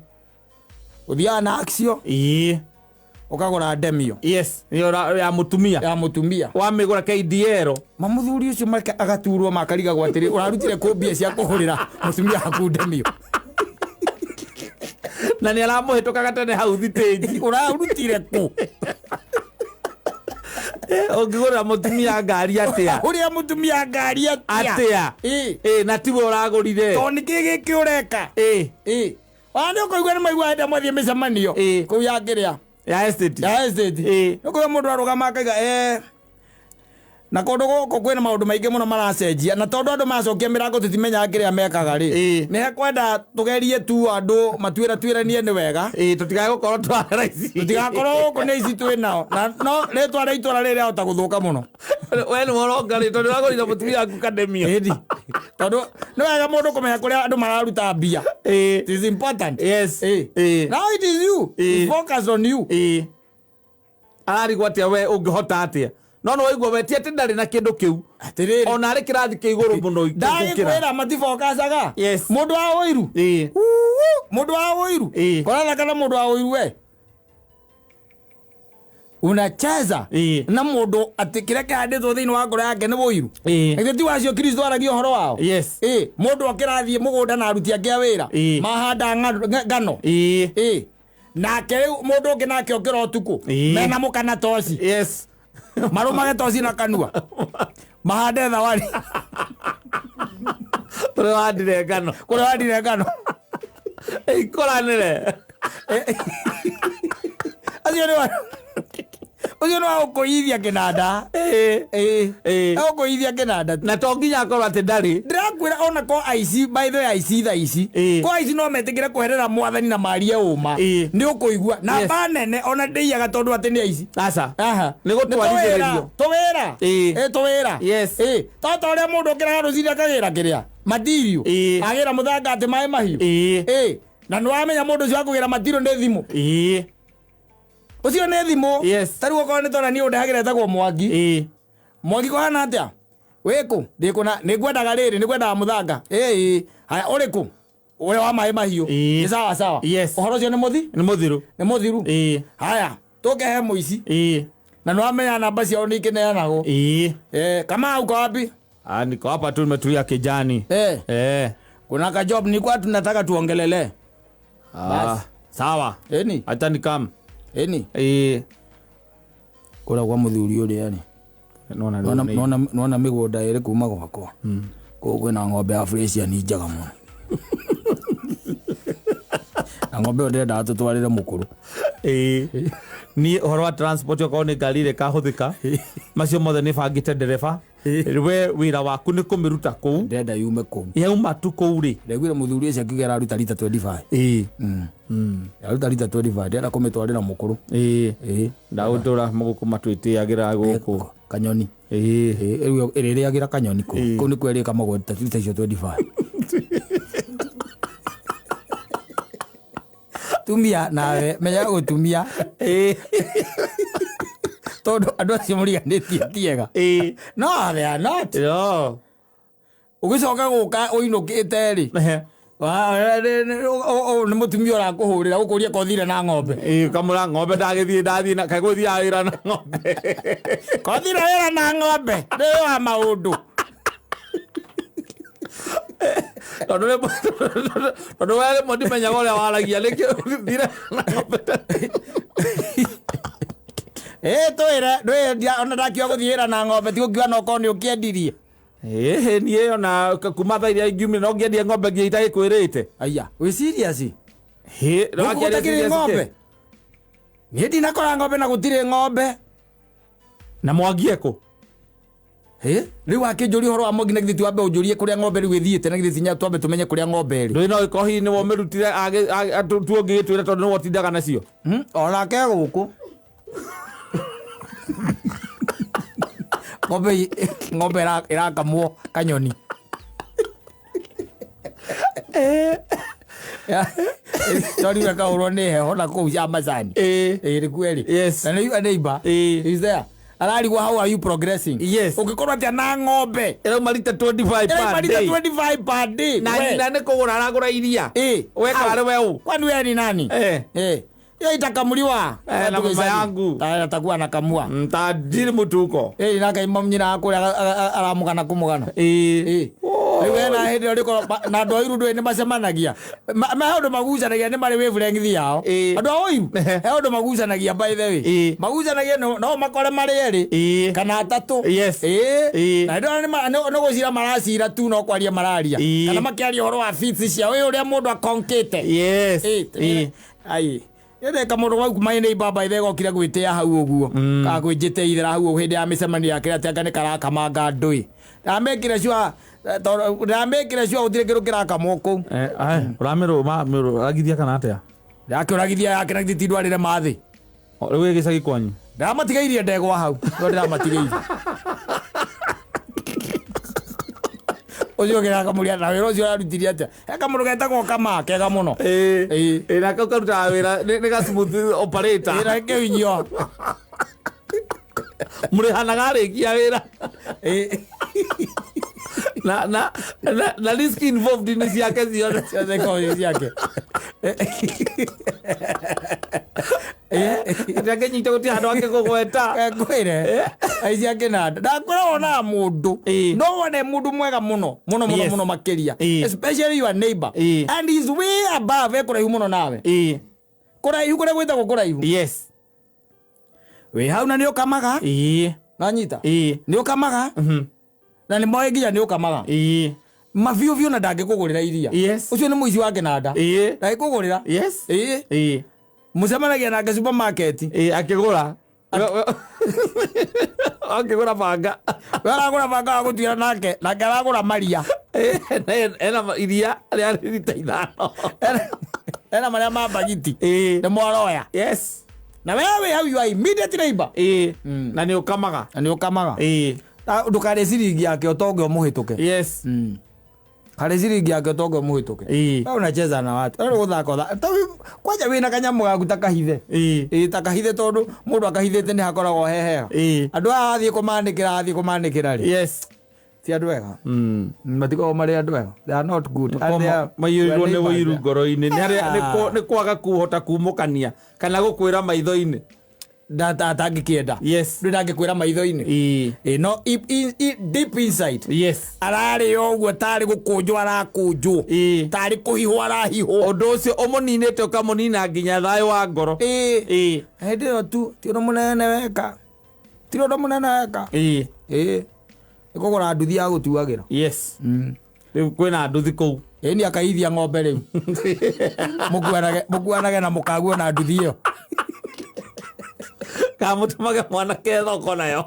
Speaker 1: Ũthiaga na Axio
Speaker 2: Ĩĩ.
Speaker 1: ũkagũra Demio
Speaker 2: Yes. Nĩyo ya mũtumia.
Speaker 1: ya mũtumia.
Speaker 2: Wamĩgũra KDL.
Speaker 1: Ma mũthuri ũcio agaturwo makarigagwo atĩrĩ ũrarutire kũ mbia cia kũgũrĩra mũtumia waku Demio.
Speaker 2: Na nĩ aramũhĩtũkaga tene hau thitĩnji.
Speaker 1: Ũrarutire kũ?
Speaker 2: Ũngĩgũrĩra mũtumia ngari atĩa?
Speaker 1: Ũrĩa mũtumia ngari atĩa?
Speaker 2: Atĩa?
Speaker 1: Ĩĩ.
Speaker 2: Ĩĩ, na tiwe ũragũrire.
Speaker 1: Tondũ nĩkĩ gĩkĩ ũreka?
Speaker 2: Ĩĩ.
Speaker 1: Ĩĩ. Ona nĩ ũkũigua nĩ maigua hĩndĩ ĩrĩa mwathiĩ mĩcemanio.
Speaker 2: Ĩĩ.
Speaker 1: Kũu ya kĩrĩa.
Speaker 2: Ya estate.
Speaker 1: Ya estate.
Speaker 2: Ĩĩ.
Speaker 1: Nĩ ũkũigua mũndũ arũgama akaiga na kũndũ gũkũ kwĩna maũndũ maingĩ mũno maracenjia na tondũ andũ macokia mĩrango tũtimenyaga kĩrĩa mekaga rĩ.
Speaker 2: Ĩĩ.
Speaker 1: Nĩ hekwenda tũgerie tu andũ matuĩra tuĩranie nĩ wega.
Speaker 2: Ĩĩ, tũtigae gũkorwo twarera ici.
Speaker 1: Tũtigakorwo gũkũ nĩ ici twĩ nao. Na no rĩtwa rĩa itũra rĩrĩ rĩahota gũthũka mũno.
Speaker 2: We nĩwe ũronga rĩ, tondũ ũragũrire mũtumia waku kademio.
Speaker 1: Ĩni. Tondũ nĩ wega mũndũ kũmenya kũrĩa andũ mararuta mbia.
Speaker 2: Ĩĩ.
Speaker 1: It is important.
Speaker 2: Yes.
Speaker 1: Ĩĩ.
Speaker 2: Ĩĩ.
Speaker 1: Now it is you.
Speaker 2: Ĩĩ.
Speaker 1: Focus on you.
Speaker 2: Ĩĩ. Ararigwo atĩa we ũngĩhota atĩa? No nĩ waigua we ti atĩ ndarĩ na kĩndũ kĩu.
Speaker 1: Atĩrĩrĩ.
Speaker 2: Ona arĩ kĩrathi kĩa igũrũ mũno gũkĩra.
Speaker 1: Ndagĩkwĩra matifokacaga.
Speaker 2: Yes.
Speaker 1: Mũndũ wa ũiru.
Speaker 2: Ĩĩ.
Speaker 1: Uu, Mũndũ wa ũiru.
Speaker 2: Ĩĩ.
Speaker 1: Kũrathaka na mũndũ wa ũiru we. Unacheza
Speaker 2: Ĩĩ.
Speaker 1: na mũndũ atĩ kĩrĩa kĩhandĩtwo thĩinĩ wa ngoro yake nĩ ũiru.
Speaker 2: Ĩĩ.
Speaker 1: Githĩ ti wacio Kristo aragia ũhoro wao?
Speaker 2: Yes.
Speaker 1: Ĩĩ, mũndũ okĩrathiĩ mũgũnda na aruti angĩ a wĩra.
Speaker 2: Ĩĩ.
Speaker 1: Mahanda ngano.
Speaker 2: Ĩĩ.
Speaker 1: Ĩĩ. Nake rĩu mũndũ ũngĩ nake okĩra ũtukũ.
Speaker 2: Ĩĩ.
Speaker 1: Mena mũkana toci.
Speaker 2: Yes.
Speaker 1: Marũmage toci na kanua. Mahande thawari.
Speaker 2: Ũrĩa wandire ngano.
Speaker 1: Kũrĩa wandire ngano.
Speaker 2: Ĩkoranĩre.
Speaker 1: Acio nĩ ũcio nĩ wa gũkũithia kĩnanda.
Speaker 2: Ĩĩ.
Speaker 1: Ĩĩ.
Speaker 2: Ĩĩ.
Speaker 1: Egũkũithia kĩnanda.
Speaker 2: Na to nginya akorwo atĩ ndarĩ.
Speaker 1: Ndĩrakwĩra ona ko aici by the way aici thaa ici.
Speaker 2: Ĩĩ.
Speaker 1: Ko aici no metĩkĩre kweherera mwathani na marie ũma.
Speaker 2: Ĩĩ.
Speaker 1: Nĩ ũkũigua.
Speaker 2: Yes.
Speaker 1: Namba nene ona ndĩiyaga tondũ atĩ nĩ aici.
Speaker 2: Aca.
Speaker 1: Aha.
Speaker 2: Nĩ gũtwarithĩrĩrio.
Speaker 1: Tũwĩra.
Speaker 2: Ĩĩ.
Speaker 1: Ĩĩ tũwĩra.
Speaker 2: Yes.
Speaker 1: Ĩĩ. To ta ũrĩa mũndũ ũkĩraga rũcinĩ akagĩra kĩrĩa. Matirio.
Speaker 2: Ĩĩ.
Speaker 1: Agĩra mũthanga atĩ maĩ mahiũ.
Speaker 2: Ĩĩ.
Speaker 1: Ĩĩ. Na nĩ wamenya mũndũ ũcio akũgĩra matirio nĩ thimũ.
Speaker 2: Ĩĩ.
Speaker 1: Ũcio nĩ thimũ.
Speaker 2: Yes.
Speaker 1: Ta rĩu okorwo nĩ tona niĩ ũndehagĩra etagwo Mwangi.
Speaker 2: Ĩĩ.
Speaker 1: Mwangi kũhana atĩa? Wĩkũ? Ndĩkũ na nĩngwendaga rĩrĩ nĩngwendaga mũthanga. Ĩĩ. Haya ũrĩkũ? Ũrĩa wa maĩ mahiũ.
Speaker 2: Ĩĩ.
Speaker 1: Nĩ sawa sawa.
Speaker 2: Yes.
Speaker 1: Ũhoro ũcio nĩ mũthi?
Speaker 2: Nĩ mũthiru.
Speaker 1: Nĩ mũthiru.
Speaker 2: Ĩĩ.
Speaker 1: Haya, tũke he mũici.
Speaker 2: Ĩĩ.
Speaker 1: Na nĩwamenya namba ciao nĩ ikĩneanagwo.
Speaker 2: Ĩĩ.
Speaker 1: Kama uko wapi?
Speaker 2: Ah, niko hapa tu nimetulia kijani.
Speaker 1: Kuna ka job nilikuwa tunataka tuongelelee.
Speaker 2: Ah, sawa.
Speaker 1: Eni.
Speaker 2: Acha nikam.
Speaker 1: Eni.
Speaker 2: Ĩĩ.
Speaker 1: Kũrĩa kwa mũthuri ũrĩa rĩ.
Speaker 2: Nona
Speaker 1: Nona mĩgũnda ĩrĩ kuma gwakwa. Kũu kwĩna ng'ombe ya Fresian njega mũno. Na ng'ombe ĩyo ndĩrendaga tũtwarĩre mũkũrũ.
Speaker 2: Ĩĩ. Niĩ ũhoro wa transport okorwo nĩ ngari ĩrĩa ĩkahũthĩka macio mothe nĩ bangĩte ndereba. We wĩra waku nĩ kũmĩruta kũu.
Speaker 1: Ndĩrenda yume kũu.
Speaker 2: Yauma tu kũu rĩ.
Speaker 1: Ndaiguire mũthuri ũcio akiuga araruta rita 25.
Speaker 2: Ĩĩ.
Speaker 1: Araruta rita 25 ndĩrenda kũmĩtwarĩra mũkũrũ.
Speaker 2: Ĩĩ.
Speaker 1: Ĩĩ.
Speaker 2: Ndaũndũra mũgũkũ matwĩtĩagĩra gũkũ.
Speaker 1: Kanyoni.
Speaker 2: Ĩĩ.
Speaker 1: Ĩĩ, rĩu ĩrĩrĩagĩra kanyoni kũu. Kũu nĩkuo ĩrĩkamagwo rita icio 25. Tumia nawe menya gũtumia.
Speaker 2: Ĩĩ.
Speaker 1: Tondũ andũ acio mũriganĩtie tiega.
Speaker 2: Ĩĩ.
Speaker 1: No, they are not.
Speaker 2: Yo.
Speaker 1: Ũgĩcoka gũka ũinũkĩte rĩ,
Speaker 2: Ehe.
Speaker 1: nĩ mũtumia ũrakũhũrĩra gũkũria kothire na ng'ombe.
Speaker 2: Ĩĩ, kamũra ng'ombe ndagĩthiĩ ndathiĩ na kaĩ gũthiaga wĩra na ng'ombe.
Speaker 1: Kothire wĩra na ng'ombe nĩ wa maũndũ.
Speaker 2: Tondũ tondũ we rĩmwe ndimenyaga ũrĩa waragia nĩkĩo thire na ng'ombe.
Speaker 1: Ĩ twĩre ndwĩ ona ndakiuga gũthiĩ wĩra na ng'ombe ti gũkiuga no korwo nĩ ũkĩendirie.
Speaker 2: Ĩhĩ niĩ ona kuma thaa iria ingiumire no ngĩendie ng'ombe nginya itagĩkwĩrĩte.
Speaker 1: Aya, wĩ serious?
Speaker 2: Hĩ, no
Speaker 1: Gũkũ
Speaker 2: akĩaria
Speaker 1: gũtakĩrĩ
Speaker 2: serious
Speaker 1: ng'ombe?
Speaker 2: kĩ?
Speaker 1: Niĩ ndinakora ng'ombe na gũtirĩ ng'ombe.
Speaker 2: Na Mwangi ekũ?
Speaker 1: Ĩ, rĩu wakĩnjũria ũhoro wa Mwangi na githĩ ti wambe ũnjũrie kũrĩa ng'ombe rĩu ĩthiĩte na githĩ ti twambe tũmenye kũrĩa ng'ombe ĩrĩ.
Speaker 2: Ndũĩ no ĩkorwo hihi nĩwe ũmĩrutire tu ũngĩgĩtwĩra tondũ nĩwe ũtindaga nacio.
Speaker 1: Onake gũkũ. Ng'ombe ng'ombe ĩrakamwo kanyoni. Toriwe kahũrwo nĩ heho na kũu cia macani.
Speaker 2: Ĩĩ.
Speaker 1: Ĩ nĩ kweli.
Speaker 2: Yes.
Speaker 1: Na nĩ neighbor.
Speaker 2: Ĩĩ.
Speaker 1: Is there. Ararigwo how are you progressing?
Speaker 2: Yes.
Speaker 1: Ũngĩkorwo atĩa na ng'ombe?
Speaker 2: Ĩrauma rita 25 per
Speaker 1: Ĩrauma lita
Speaker 2: day.
Speaker 1: 25 per day.
Speaker 2: Na
Speaker 1: We.
Speaker 2: nyina nĩ kũgũra aragũra iria.
Speaker 1: Ĩ.
Speaker 2: We
Speaker 1: Au.
Speaker 2: karĩ we ũ?
Speaker 1: Kwani wewe ni nani?
Speaker 2: Eh.
Speaker 1: Eh. Hiyo itakamuliwa.
Speaker 2: Eh, na mama yangu.
Speaker 1: Atakuwa anakamua.
Speaker 2: Mtajiri mtu huko.
Speaker 1: Ĩ nake nyina kũrĩa aramũgana kũmũgana.
Speaker 2: Ĩĩ.
Speaker 1: Ĩ. Rĩu hena hĩndĩ ĩyo rĩkorwo na andũ a Ũiru ndũĩ nĩ macemanagia. Me ũndũ magucanagia nĩ marĩ wavelength yao.
Speaker 2: Ĩ.
Speaker 1: Andũ a Ũiru
Speaker 2: Ehe.
Speaker 1: he ũndũ magucanagia by the way.
Speaker 2: Ĩ.
Speaker 1: Magucanagia no makore marĩ erĩ
Speaker 2: Ĩ.
Speaker 1: kana atatũ.
Speaker 2: Yes.
Speaker 1: Ĩ.
Speaker 2: Ĩ.
Speaker 1: Na hĩndĩ ĩyo nĩ gũcira maracira tu no kwaria mararia.
Speaker 2: Ĩ.
Speaker 1: Kana makĩaria ũhoro wa feats ciao ĩ ũrĩa mũndũ akonkĩte.
Speaker 2: Yes.
Speaker 1: Ĩ.
Speaker 2: Ĩ.
Speaker 1: Ai. Ĩrĩ kamũndũ gau kuma nĩ baba ithe gokire gwĩtĩa hau ũguo. Kagwĩnjĩte ithera hau ũguo hĩndĩ ya mĩcemanio yake atĩ anga nĩ karakamanga ndũĩ. Ndamekire cua tondũ ndamekire cua gũtirĩ kĩndũ kĩrakamwo kũu.
Speaker 2: Eh, ai, ũramĩrũragithia kana atĩa?
Speaker 1: Ndakĩũragithia yake na githĩ ti ndwarĩre mathĩ.
Speaker 2: Rĩu wĩ gĩcagi kwanyu.
Speaker 1: Ndĩramatigĩirie ndegwa hau. No ndĩramatigĩirie. Ũcio ũngĩ na wĩra ũcio ũrarutire atĩa? He kamũndũ getagwo Kamaa kega mũno.
Speaker 2: Ĩĩ.
Speaker 1: Ĩĩ.
Speaker 2: Ĩ, na kau karutaga wĩra nĩ ga smooth operator.
Speaker 1: Wĩra kĩhinyio.
Speaker 2: Mũrĩhanaga arĩkia wĩra.
Speaker 1: Ĩĩ.
Speaker 2: Na risk involved nĩ ciake ciothe.
Speaker 1: Ciothe ikoragwo ciĩ ciake.
Speaker 2: Atĩ angĩnyita gũtirĩ handũ angĩkũgweta.
Speaker 1: Ngwĩre aici a kĩnanda ndakwĩra wonaga mũndũ
Speaker 2: Ĩĩ.
Speaker 1: no wone mũndũ mwega mũno mũno mũno
Speaker 2: Yes.
Speaker 1: mũno makĩria
Speaker 2: Ĩĩ.
Speaker 1: especially your neighbor
Speaker 2: Ĩĩ.
Speaker 1: and he's way above e kũraihu mũno nawe
Speaker 2: Ĩĩ.
Speaker 1: kũraihu kũrĩa gwĩtagwo kũraihu
Speaker 2: Yes.
Speaker 1: wĩ hau na nĩ ũkamaga
Speaker 2: Ĩĩ.
Speaker 1: nanyita
Speaker 2: Ĩĩ.
Speaker 1: nĩ ũkamaga na nĩ moĩ nginya nĩ ũkamaga
Speaker 2: Ĩĩ.
Speaker 1: mabiũ biũ na ndangĩkũgũrĩra iria
Speaker 2: Yes.
Speaker 1: ũcio nĩ mũici wa kĩnanda
Speaker 2: Ĩĩ.
Speaker 1: ndangĩkũgũrĩra
Speaker 2: Yes.
Speaker 1: ĩĩ
Speaker 2: Ĩĩ.
Speaker 1: mũcemanagia nake supermarket
Speaker 2: Ĩĩ, akĩgũra. Akĩgũra banga.
Speaker 1: we aragũra banga wa gũtuĩra nake nake aragũra maria
Speaker 2: Ĩĩ, ena iria rĩa rita 5.
Speaker 1: Ena marĩa ma mbagiti
Speaker 2: Ĩĩ.
Speaker 1: nĩ mwaroya
Speaker 2: Yes.
Speaker 1: na we wĩ hau you are immediate neighbor
Speaker 2: Ĩĩ. Na nĩ ũkamaga.
Speaker 1: na nĩ ũkamaga
Speaker 2: Ĩĩ.
Speaker 1: Ndũkarĩe ciringi yake ũtonge ũmũhĩtũke.
Speaker 2: Yes.
Speaker 1: Karĩ ciringi yake ũtonge ũmũhĩtũke.
Speaker 2: Ĩĩ.
Speaker 1: Wewe unacheza na watu wewe gũthaka kwanja wĩna kanyamũ gaku ta kahithe.
Speaker 2: Ĩĩ.
Speaker 1: Ĩĩ ta kahithe tondũ mũndũ akahithĩte nĩ hakoragwo he hega.
Speaker 2: Ĩĩ.
Speaker 1: Andũ aya athiĩ kũmanĩkĩra athiĩ kũmanĩkĩra rĩ
Speaker 2: Yes.
Speaker 1: ti andũ ega. Matikoragwo marĩ andũ ega, they are not good. And they are-
Speaker 2: Maiyũrirwo nĩ
Speaker 1: they are
Speaker 2: wũiru
Speaker 1: neighbors.
Speaker 2: ngoro-inĩ. Nĩ harĩa
Speaker 1: Ah.
Speaker 2: nĩ kwaga kũhota kumũkania kana gũkwĩra maitho-inĩ.
Speaker 1: Atangĩkĩenda
Speaker 2: Yes.
Speaker 1: ndũ ndangĩkwĩra maitho-inĩ.
Speaker 2: Ĩĩ.
Speaker 1: Ĩ, no deep inside
Speaker 2: Yes.
Speaker 1: ararĩ o ũguo tarĩ gũkũnjwo arakũnjwo
Speaker 2: Ĩĩ.
Speaker 1: tarĩ kũhihwo arahihwo.
Speaker 2: Ũndũ ũcio ũmũninĩte ũkamũnina nginya thayũ wa ngoro.
Speaker 1: Ĩĩ.
Speaker 2: Ĩĩ.
Speaker 1: Hĩndĩ ĩyo tu ti ũndũ mũnene weka ti ũndũ mũnene weka.
Speaker 2: Ĩĩ.
Speaker 1: Ĩĩ nĩ kũgũra nduthi ya gũtuagĩra.
Speaker 2: Yes. Rĩu kwĩna nduthi kũu.
Speaker 1: Ĩĩ ni akaithia ng'ombe rĩu mũkuanage na mũkaguo na nduthi ĩyo.
Speaker 2: Kamũtũmage mwanake thoko nayo.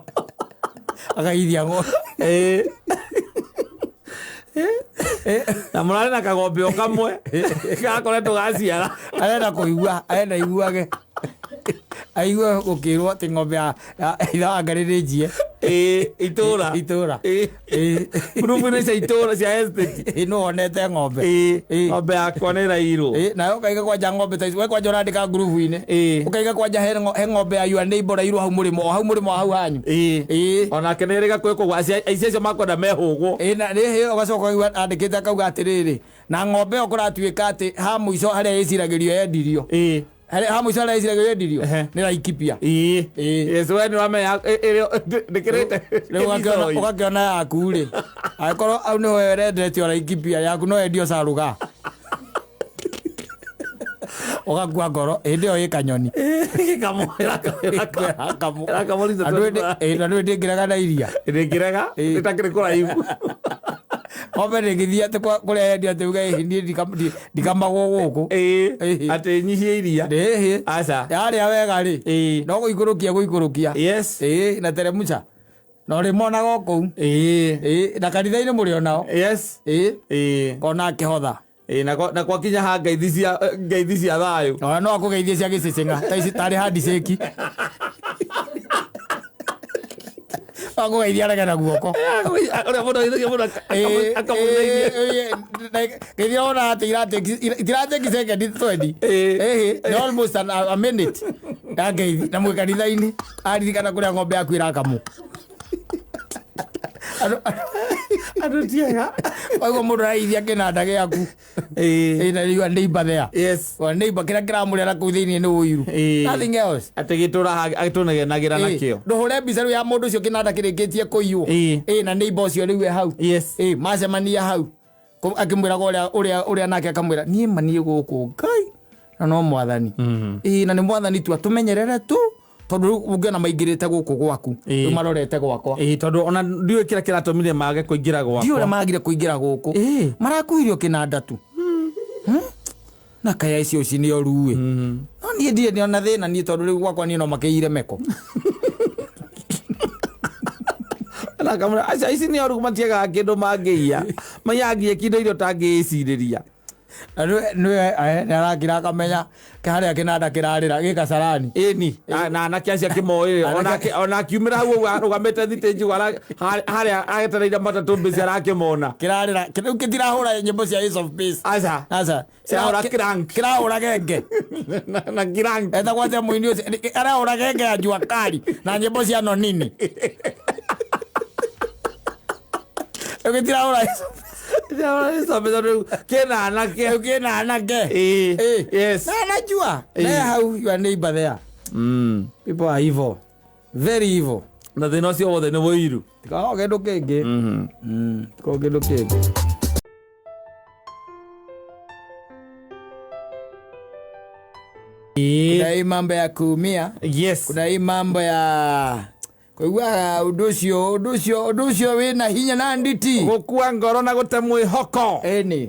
Speaker 1: Akaithia ng'ombe.
Speaker 2: Ĩĩ. Na mũrarĩ na kagombe o kamwe gakoretwo gaciara.
Speaker 1: Arenda kũigua arenda iguage Aigue gũkĩrwo atĩ ng'ombe ya ithe wa Ngarĩ nĩ njie.
Speaker 2: Ĩĩ, itũra.
Speaker 1: Itũra.
Speaker 2: Ĩĩ.
Speaker 1: Ĩĩ.
Speaker 2: Ngurubu-inĩ cia itũra cia estate.
Speaker 1: Ĩĩ, nũ wonete ng'ombe.
Speaker 2: Ĩĩ,
Speaker 1: Ĩĩ.
Speaker 2: ng'ombe yakwa nĩ ĩrairwo.
Speaker 1: Ĩĩ, nawe ũkaiga kwanja ng'ombe ta ici, we kwanja ũrandĩka ngurubu-inĩ.
Speaker 2: Ĩĩ.
Speaker 1: Ũkaiga kwanja he ng'ombe ya your neighbor ĩrairwo hau mũrĩmo, o hau mũrĩmo wa hau hanyu.
Speaker 2: Ĩĩ.
Speaker 1: Ĩĩ.
Speaker 2: Onake nĩ erĩga kwĩkwo ũguo, aici acio makwenda mehũgwo.
Speaker 1: Ĩĩ, na rĩhĩ ũgacoka ũkaigua andĩkĩte akauga atĩrĩrĩ, na ng'ombe ĩyo kũratuĩka atĩ ha mũico harĩa ĩciragĩrio yendirio.
Speaker 2: Ĩĩ.
Speaker 1: Harĩa ha mũico harĩa ĩciragĩrio yendirio
Speaker 2: Ehe.
Speaker 1: nĩ Laikipia.
Speaker 2: Ĩĩ.
Speaker 1: Ĩĩ.
Speaker 2: Yes, we nĩ wamenya ndĩkĩrĩte.
Speaker 1: Rĩu ũgakĩona yaku rĩ, angĩkorwo hau nĩho ĩrendetio Laikipia, yaku no yendio Caruga. Ũgakua ngoro hĩndĩ ĩyo ĩ kanyoni. Andũ ĩndĩ ndĩngĩrega na iria.
Speaker 2: Ndĩngĩrega,
Speaker 1: Ĩĩ.
Speaker 2: ĩtakĩrĩ kũraihu.
Speaker 1: Ng'ombe ndĩngĩthiĩ atĩ kũrĩa yendio atĩ uge ĩhĩ niĩ ndikamagwo gũkũ.
Speaker 2: Ĩĩ.
Speaker 1: Ĩĩ.
Speaker 2: Atĩ nyihie iria.
Speaker 1: Ĩhĩ.
Speaker 2: Aca.
Speaker 1: Yarĩa wega rĩ,
Speaker 2: Ĩĩ.
Speaker 1: no gũikũrũkia gũikũrũkia.
Speaker 2: Yes.
Speaker 1: Ĩĩ, na teremuca. Na ũrĩmonaga o kũu.
Speaker 2: Ĩĩ.
Speaker 1: Ĩĩ, na kanitha-inĩ mũrĩ onao.
Speaker 2: Yes.
Speaker 1: Ĩĩ.
Speaker 2: Ĩĩ.
Speaker 1: Kona akĩhotha.
Speaker 2: Ĩĩ, na gwakinya ha ngeithi cia thayũ.
Speaker 1: Ona no akũgeithie cia gĩcĩcĩng'a ta ici tarĩ handicĩki. Akũgeithia arege na guoko.
Speaker 2: Ũrĩa mũndũ ageithagia mũndũ akamũgeithia.
Speaker 1: Geithia ona atĩ itirateki sekendi 20.
Speaker 2: Ĩĩ.
Speaker 1: Ĩhĩ, nĩ almost a minute ya ngeithi na mwĩ kanitha-inĩ aririkana kũrĩa ng'ombe yaku ĩrakamwo.
Speaker 2: Andũ ti ega.
Speaker 1: Waigua mũndũ arageithia kĩnanda gĩaku.
Speaker 2: Ĩĩ.
Speaker 1: Ĩĩ, na your neighbor there.
Speaker 2: Yes.
Speaker 1: Your neighbor kĩrĩa kĩramũrĩa na kũu thĩinĩ nĩ ũiru.
Speaker 2: Ĩĩ.
Speaker 1: Nothing else.
Speaker 2: Atĩ gĩtũra agĩtũnegenagĩra nakĩo.
Speaker 1: Ndũhũre mbica rĩu ya mũndũ ũcio kĩnanda kĩrĩkĩtie kũiywo.
Speaker 2: Ĩĩ.
Speaker 1: Ĩĩ, na neighbor ũcio rĩu e hau.
Speaker 2: Yes.
Speaker 1: Ĩĩ, macemania hau. Akĩmwĩraga ũrĩa nake akamwĩra niĩ ma niĩ gũkũ Ngai na no mwathani. Ĩĩ, na nĩ mwathani tu atũmenyerere tu tondũ rĩu ũngĩona maingĩrĩte gũkũ gwaku
Speaker 2: Ĩĩ.
Speaker 1: rĩu marorete gwakwa.
Speaker 2: Ĩĩ, tondũ ona ndiũĩ kĩrĩa kĩratũmire mage kũingĩra
Speaker 1: Ndiũĩ ũrĩa
Speaker 2: gwakwa.
Speaker 1: magire kũingĩra gũkũ.
Speaker 2: Ĩĩ.
Speaker 1: Marakuirio kĩnanda tu. Na kaya icio ici nĩ oru ĩ. No niĩ ndirĩ ndĩona thĩna niĩ tondũ rĩu gwakwa niĩ no makĩire meko.
Speaker 2: Na akamwĩra, aca ici nĩ oru matiagaga kĩndũ mangĩiya. Maiyaga nginya kĩndũ iria ũtangĩĩcirĩria.
Speaker 1: Na nĩwe nĩ arakira akamenya harĩa kĩnanda kĩrarĩra gĩ kasarani.
Speaker 2: Ĩni, na anake acio akĩmoĩ ona akiumĩra hau ũguo arũgamĩte thitĩnji ũguo harĩa agetereire matatũ mbĩci arakĩmona.
Speaker 1: Kĩrarĩra rĩu kĩtirahũra nyĩmbo cia Ace of Base.
Speaker 2: Aca.
Speaker 1: Aca.
Speaker 2: Kĩrahũra crank.
Speaker 1: Kĩrahũra genge.
Speaker 2: Na kirank.
Speaker 1: Etagwo atĩa mũini ũcio? Arahũra genge ya Jua Kali na nyĩmbo cia Nonini. Rĩu gĩtirahũra Ace of Base.
Speaker 2: Kĩna anake.
Speaker 1: Rĩu kĩna anake.
Speaker 2: Ĩĩ.
Speaker 1: Ĩĩ.
Speaker 2: Yes.
Speaker 1: Na anajua.
Speaker 2: Ĩĩ.
Speaker 1: Na hau your neighbor there. People are evil. Very evil.
Speaker 2: Na thĩna ũcio wothe nĩ wũiru.
Speaker 1: Tikoragwo kĩndũ kĩngĩ. Tikoragwo kĩndũ kĩngĩ. Kuna hii mambo ya kuumia.
Speaker 2: Yes.
Speaker 1: Kuna hii mambo ya kũiguaga ũndũ ũcio ũndũ ũcio ũndũ ũcio wĩna hinya na nditi.
Speaker 2: Gũkua ngoro na gũte mwĩhoko.
Speaker 1: Ĩni.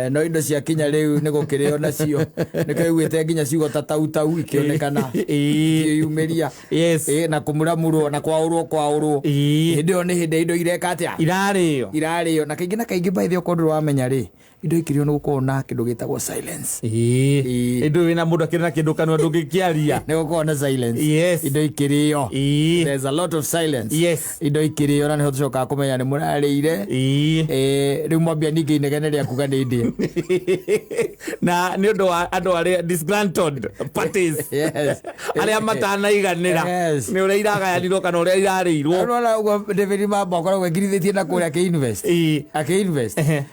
Speaker 1: No indo cia kinya rĩu nĩ gũkĩrĩo nacio. Nĩkĩo iguĩte nginya ciugo ta tau tau ikĩonekana. Ikĩyumĩria.
Speaker 2: Yes.
Speaker 1: Ĩĩ, na kũmuramurwo na kwaũrwo kwaũrwo.
Speaker 2: Ĩĩ.
Speaker 1: Hĩndĩ ĩyo nĩ hĩndĩ indo ireka atĩa?
Speaker 2: Irarĩo.
Speaker 1: Irarĩo. Na kaingĩ na kaingĩ by the way okorwo ndũrĩ wamenya rĩ, indo ikĩrĩo nĩ gũkoragwo na kĩndũ gĩtagwo silence.
Speaker 2: Ĩĩ. Indo wĩna mũndũ akĩrĩ na kĩndũ kanua ndũngĩkĩaria.
Speaker 1: Nĩ gũkoragwo na silence.
Speaker 2: Yes.
Speaker 1: Indo ikĩrĩo.
Speaker 2: Ĩĩ.
Speaker 1: There's a lot of silence.
Speaker 2: Yes.
Speaker 1: Indo ikĩrĩo na nĩho tũcokaga kũmenya nĩ mũrarĩire.
Speaker 2: Ĩĩ.
Speaker 1: Rĩu mwambia ningĩ inegene rĩa kuga nĩ ndĩe.
Speaker 2: Na nĩ ũndũ wa andũ arĩa disgruntled parties.
Speaker 1: Yes.
Speaker 2: Arĩa matanaiganĩra.
Speaker 1: Yes.
Speaker 2: Nĩ ũrĩa iragayanirwo kana ũrĩa irarĩirwo.
Speaker 1: Ũrona ũguo David Mamba akoragwo ekirithĩtie na kũrĩa akĩ-invest.
Speaker 2: Ĩĩ.
Speaker 1: Akĩ-invest.
Speaker 2: Ehe.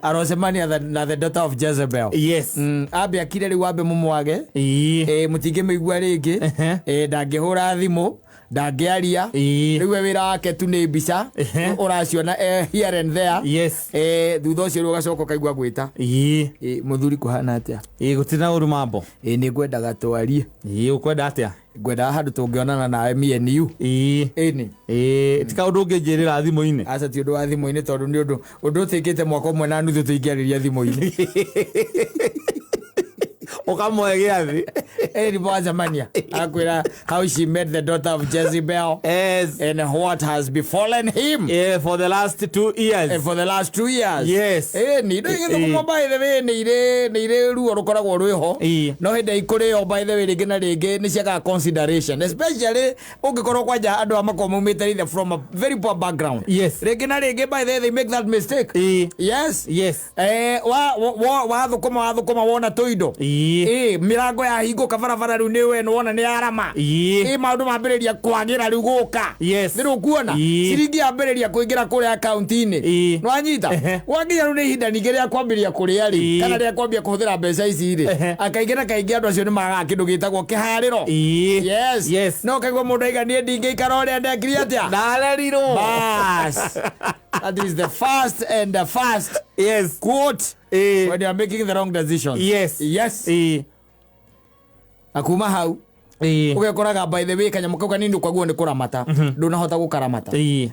Speaker 1: Arocemania na the daughter of Jezebel.
Speaker 2: Yes.
Speaker 1: Ambe akire rĩu ambe mũmwage.
Speaker 2: Ĩĩ.
Speaker 1: Mũtingĩmĩigua rĩngĩ.
Speaker 2: Ehe.
Speaker 1: Ndangĩhũra thimũ, ndangĩaria.
Speaker 2: Ĩĩ.
Speaker 1: Rĩu we wĩra wake tu nĩ mbica.
Speaker 2: Ehe.
Speaker 1: Ũraciona here and there.
Speaker 2: Yes.
Speaker 1: Thutha ũcio rĩu ũgacoka ũkaigua gwĩta.
Speaker 2: Ĩĩ.
Speaker 1: Mũthuri kũhana atĩa?
Speaker 2: Ĩĩ, gũtirĩ na ũru mambo.
Speaker 1: Nĩ ngwendaga twarie.
Speaker 2: Ĩĩ, ũkwenda atĩa?
Speaker 1: Ngwendaga handũ tũngĩonana nawe me and you.
Speaker 2: Ĩĩ.
Speaker 1: Ĩni.
Speaker 2: Ĩĩ, ti kaũndũ ũngĩnjĩrĩra thimũ-inĩ.
Speaker 1: Aca ti ũndũ wa thimũ-inĩ tondũ nĩ ũndũ ũtĩkĩte mwaka ũmwe na nuthu tũingĩarĩria thimũ-inĩ.
Speaker 2: Ũkamũhe gĩathĩ.
Speaker 1: Ĩni mwacemania akwĩra how she met the daughter of Jezebel
Speaker 2: Yes.
Speaker 1: and what has befallen him
Speaker 2: Yeah, for the last 2 years.
Speaker 1: For the last 2 years.
Speaker 2: Yes.
Speaker 1: Ĩni indo igĩthũkũmwo by the way nĩ irĩ ruo rũkoragwo rwĩho.
Speaker 2: Ĩĩ.
Speaker 1: No hĩndĩ ikũrĩo by the way rĩngĩ na rĩngĩ nĩ ciagaga consideration, especially ũngĩkorwo kwanja andũ aya makorwo maumĩte either from a very poor background. Rĩngĩ na rĩngĩ by the way they make that mistake. Yes. Wathũkũma wathũkũma wona tũindo.
Speaker 2: Ĩĩ.
Speaker 1: Ĩ mĩrango yahingũka, barabara rĩu nĩ we nĩwona nĩ yarama.
Speaker 2: Ĩĩ.
Speaker 1: Ĩ maũndũ mambĩrĩria kwagĩra rĩu gũka.
Speaker 2: Yes.
Speaker 1: Nĩ rũkuona ciringi yambĩrĩria kũingĩra kũrĩa akaunti-inĩ. Nĩwanyita?
Speaker 2: Ehe.
Speaker 1: Gwakinya rĩu nĩ ihinda ningĩ rĩa kwambĩrĩria kũrĩa rĩ, kana rĩa kwambia kũhũthĩra mbeca ici rĩ, akaingĩ na kaingĩ andũ acio nĩ magaga kĩndũ gĩtagwo kĩharĩro. Yes. No kaigua mũndũ aiga niĩ ndingĩikara ũrĩa ndekire atĩa.
Speaker 2: Ndarerirwo.
Speaker 1: Bas, that is the first and the first quote when you are making the wrong decision. Yes. Na kuma hau ũgekoraga by the way kanyamũ kau kanini ũkaguo nĩ kũramata ndũnahota gũkaramata. Ĩĩ,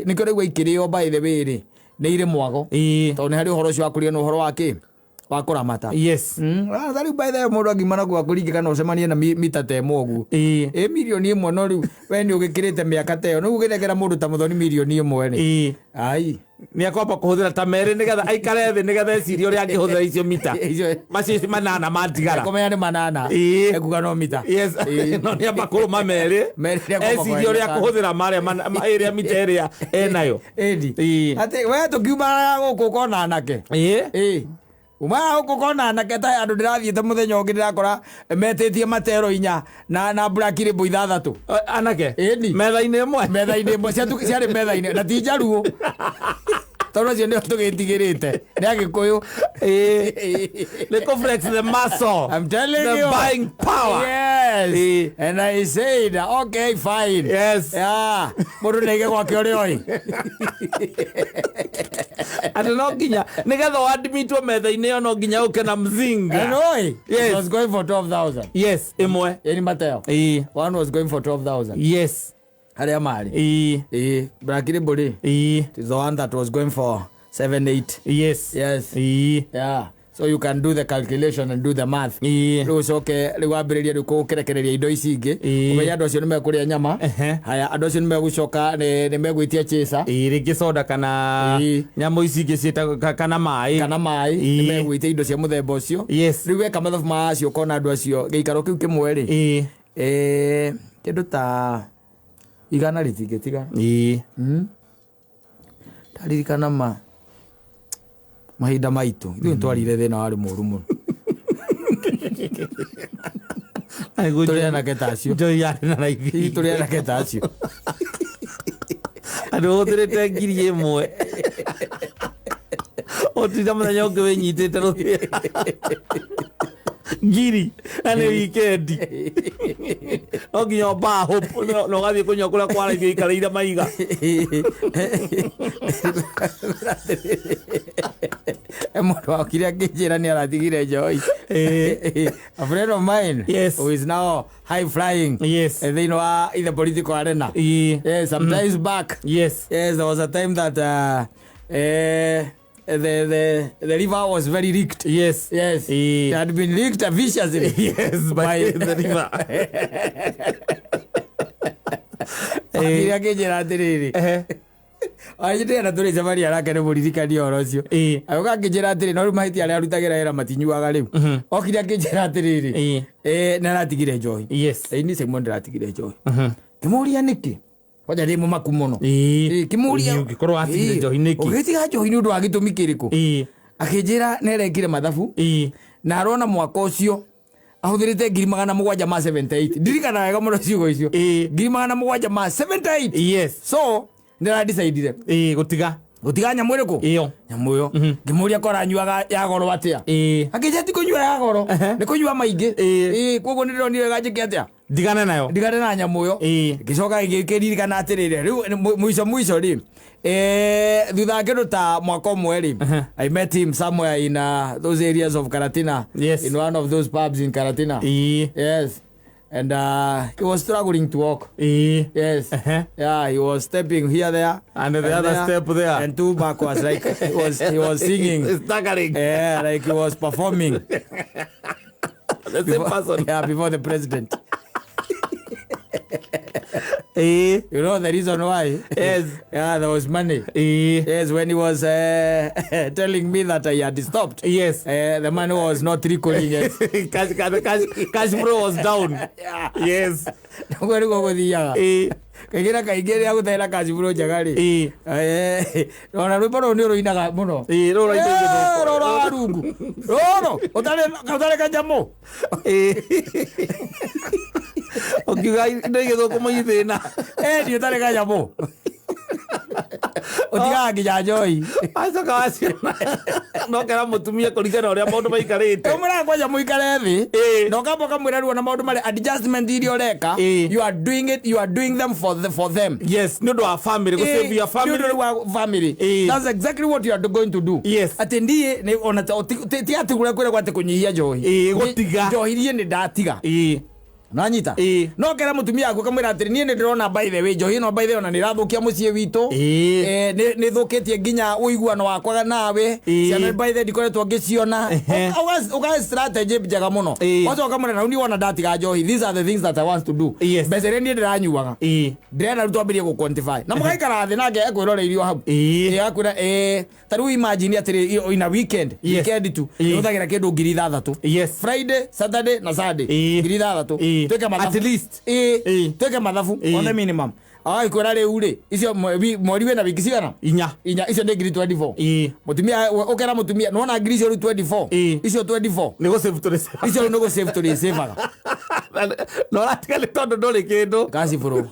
Speaker 1: nĩkĩo rĩu ikĩrĩo by the way rĩ nĩ irĩ mwago, tondũ nĩ harĩ ũhoro ũcio wa kũrĩa nĩ ũhoro wa kĩ wa kũramata. Ta rĩu by the way mũndũ angiuma na gwa kũringĩ kana ũcemanie na mita ta ĩmwe ũguo. Ĩ mirioni 1, no rĩu we nĩ ũgĩkĩrĩte mĩaka ta ĩyo, rĩu ũgĩnengera mũndũ ta Mũthoni mirioni 1 rĩ, ai.
Speaker 2: Nä akwamba kå hå thä ra ta merä nä getha aikare thä nä getha ecirie å rä a angä hå thä ra icio mita macio manana matigara.
Speaker 1: Kũmenya nĩ manana. Ekuga no mita.
Speaker 2: No nä amba kå rå ma merä.
Speaker 1: Merĩ nĩ akwamba
Speaker 2: Ecirie å rä a
Speaker 1: kũhũthĩra.
Speaker 2: kå hå thä ra marĩa ä rä a mita ä rä a enayo.
Speaker 1: Ĩni atĩ we tũkiuma gũkũ ũkona anake. Ĩ umaga gũkũ ũkona anake ta andũ ndĩrathiĩte mũthenya ũngĩ ndĩrakora metĩtie matero 4 na black label 6.
Speaker 2: Anake?
Speaker 1: Ĩni.
Speaker 2: Metha-inä ä mwe.
Speaker 1: Metha-inĩ ĩmwe ciarĩ metha-inĩ na ti njaruo tondũ acio nĩo tũgĩtigĩrĩte nĩ agĩkũyũ.
Speaker 2: Nä kå flex the muscle.
Speaker 1: I'm telling
Speaker 2: The
Speaker 1: you.
Speaker 2: buying power.
Speaker 1: Yes. And I said, okay, fine. Yeah. Mũndũ nĩaige gwake ũrĩa oĩ.
Speaker 2: Atä no nginya nä getha wadimitwo metha-inä ä yo no nginya å ke na mzinga.
Speaker 1: And oi, it was going for 12,000.
Speaker 2: Yes, ä mwe.
Speaker 1: Yani Mateo. One was going for 12,000. Harĩa marĩ. Ĩĩ, Black Label rĩ. It is the one that was going for 7 8. Yes. Yeah. So you can do the calculation and do the math. Rĩu ũcoke rĩu wambĩrĩrie rĩu kũrekereria indo ici ingĩ. Ũmenye andũ acio nĩ mekũrĩa nyama. Haya, andũ acio nĩ megũcoka nĩ megwĩtia chaser.
Speaker 2: Ä rä ngä soda kana nyamå ici ingä ciätagwo kana maä.
Speaker 1: Kana maĩ. Nĩ megwĩtia indo cia mũthemba ũcio. Rĩu weka mathabu macio ũkona andũ acio gĩikaro kĩu kĩmwe rĩ, kĩndũ ta 100 rĩtingĩtigara. Ndaririkana ma mahinda maitũ ithuĩ nĩtwarire thĩna warĩ mũru mũno tũrĩ anake ta acio.
Speaker 2: Njoi yarä na raithi.
Speaker 1: Hihi tũrĩ anake ta acio.
Speaker 2: Andå å hå thä rä te 1,000 å tinda må thenya å ngä wä nyitä te rå ngiri na nä wikendi no nginya å na å gathiä kå nyua kå rä a kwaraithio ikaräire maiga.
Speaker 1: E mũndũ wakire akĩnjĩra nĩ aratigire njoi. A friend of mine who is now high flying thĩinĩ wa in the political arena. Yes, sometimes back. Yes, there was a time that the river was very leaked. Yes. It had been leaked viciously.
Speaker 2: Yes, by the river.
Speaker 1: Akĩra akĩnjĩra atĩrĩrĩ, anjĩtĩra tũrĩ cemania nake nĩ mũririkania ũhoro ũcio. Agĩũka akĩnjĩra atĩrĩ no rĩu mahĩtia arĩa arutagĩra wĩra matinyuaga rĩu. Okire akĩnjĩra atĩrĩrĩ, nĩ aratigire njohi. Ĩni Simon ndĩratigire njohi. Ngĩmũria nĩkĩ? Kwanja ndĩ mũmaku mũno. Ngĩmũria
Speaker 2: Ũngĩkorwo watigire njohi nĩkĩ?
Speaker 1: Ũgĩtiga njohi nĩ ũndũ wa gĩtũmi kĩrĩkũ? Akĩnjĩra nĩ arekire mathabu na arona mwaka ũcio ahũthĩrĩte 778,000. Ndirikana wega mũno ciugo icio. 778,000. So nĩ aradicaidire
Speaker 2: Gå tiga.
Speaker 1: Gũtiga nyamũ ĩrĩkũ?
Speaker 2: Ĩyo.
Speaker 1: Nyamũ ĩyo. Ngĩmũria ko aranyuaga ya goro atĩa. Akĩnjĩra ti kũnyua ya goro, nĩ kũnyua maingĩ. Koguo nĩ ndĩronire wega njĩke atĩa?
Speaker 2: Ndigane nayo.
Speaker 1: Ndigane na nyamũ ĩyo. Ngĩcoka ngĩririkana atĩrĩrĩ rĩu mũico mũico rĩ, thutha wa kĩndũ ta mwaka ũmwe rĩ, I met him somewhere in those areas of Karatina, in one of those pubs in Karatina. Yes, and he was struggling to walk. Yes. Yeah, he was stepping here, there,
Speaker 2: And the other step there.
Speaker 1: and two backwards, like he was singing.
Speaker 2: Staggering.
Speaker 1: Yeah, like he was performing.
Speaker 2: The same person.
Speaker 1: Yeah, before the president.
Speaker 2: Ĩĩ.
Speaker 1: You know the reason why?
Speaker 2: Yes.
Speaker 1: Yeah, there was money.
Speaker 2: Ĩĩ.
Speaker 1: Yes, when he was telling me that I had stopped.
Speaker 2: Yes.
Speaker 1: The money was not trickling. Yes.
Speaker 2: Cash flow was down.
Speaker 1: Yeah.
Speaker 2: Yes.
Speaker 1: Naguo nĩguo gũthiaga.
Speaker 2: Ĩĩ.
Speaker 1: Kaingĩ na kaingĩ rĩrĩa gũtarĩ na cash flow njega rĩ.
Speaker 2: Ĩĩ.
Speaker 1: Ona rwĩmbo rũu nĩ ũrũinaga mũno.
Speaker 2: Ĩĩ, rũu rũraitĩrĩrio
Speaker 1: Eh,
Speaker 2: thoko.
Speaker 1: rũrũ rwa rungu. Rũrũ ũtarĩ kanyamũ.
Speaker 2: Ĩĩ. Ũkiuga indo igĩthũkũma ithĩna.
Speaker 1: Endi ũtarĩ kanyamũ. Ũtigaga nginya njohi.
Speaker 2: Wacoka waciona no kera mũtumia kũringana na ũrĩa maũndũ maikarĩte.
Speaker 1: Ũmwĩraga kwanja mũikare thĩ.
Speaker 2: Ĩĩ.
Speaker 1: Na ũkamba ũkamwĩra rĩu ona maũndũ marĩa adjustment iria ũreka.
Speaker 2: Ĩĩ.
Speaker 1: You are doing it, you are doing them for them.
Speaker 2: Yes, nĩ ũndũ wa family, gũ save your family.
Speaker 1: Nĩ ũndũ wa family.
Speaker 2: Ĩĩ.
Speaker 1: That's exactly what you are going to do.
Speaker 2: Yes.
Speaker 1: Atĩ ndiĩ nĩ ona ti atĩ kũrĩa kwĩragwo atĩ kũnyihia njohi.
Speaker 2: Ĩĩ, gũtiga.
Speaker 1: Njohi niĩ nĩ ndatiga.
Speaker 2: Ĩĩ.
Speaker 1: Nanyita.
Speaker 2: Ĩĩ.
Speaker 1: No kera mũtumia waku ũkamwĩra atĩrĩ niĩ nĩ ndĩrona by the way njohi ĩno by the way ona nĩ ĩrathũkia mũciĩ witũ.
Speaker 2: Ĩĩ.
Speaker 1: Nĩ thũkĩtie nginya ũiguano wakwa nawe.
Speaker 2: Ĩĩ.
Speaker 1: Ciana by the way ndikoretwo ngĩciona.
Speaker 2: Ehe.
Speaker 1: Ũga strategy njega mũno.
Speaker 2: Ĩĩ.
Speaker 1: Wacoka ũkamwĩra na rĩu niĩ wona ndatiga njohi these are the things that I want to do.
Speaker 2: Yes.
Speaker 1: Mbeca iria niĩ ndĩranyuaga.
Speaker 2: Ĩĩ.
Speaker 1: Ndĩrenda rĩu twambĩrĩrie gũ quantify. Na mũgaikara thĩ nake ekwĩroreirio hau.
Speaker 2: Ĩĩ.
Speaker 1: Ĩĩ, akwĩra ĩĩ ta rĩu imagine atĩrĩ in a weekend.
Speaker 2: Yes.
Speaker 1: Weekend tu.
Speaker 2: Ĩĩ.
Speaker 1: Ũhũthagĩra kĩndũ 6,000.
Speaker 2: Yes.
Speaker 1: Friday, Saturday na Sunday.
Speaker 2: Ĩĩ.
Speaker 1: 6,000.
Speaker 2: Ĩĩ.
Speaker 1: Twĩke mathabu.
Speaker 2: At least.
Speaker 1: Ĩĩ.
Speaker 2: Ĩĩ.
Speaker 1: Twĩke mathabu
Speaker 2: Ĩĩ.
Speaker 1: on the minimum. Agagĩkwĩra rĩu rĩ icio mweri wĩna wiki cigana?
Speaker 2: Inya.
Speaker 1: Inya icio nĩ 24,000.
Speaker 2: Ĩĩ.
Speaker 1: Mũtumia ũkera mũtumia nĩwona ngiri icio rĩu 24.
Speaker 2: Ĩĩ.
Speaker 1: Icio 24.
Speaker 2: Nĩ gũ save tũrĩ save.
Speaker 1: Icio rĩu nĩ gũ save tũrĩsavaga.
Speaker 2: Na ũratiga nĩ tondũ ndũrĩ kĩndũ.
Speaker 1: Cash flow.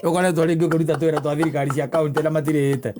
Speaker 1: Ũkoretwo rĩngĩ ũkĩruta twĩra twa thirikari cia kaunti na matirĩhĩte.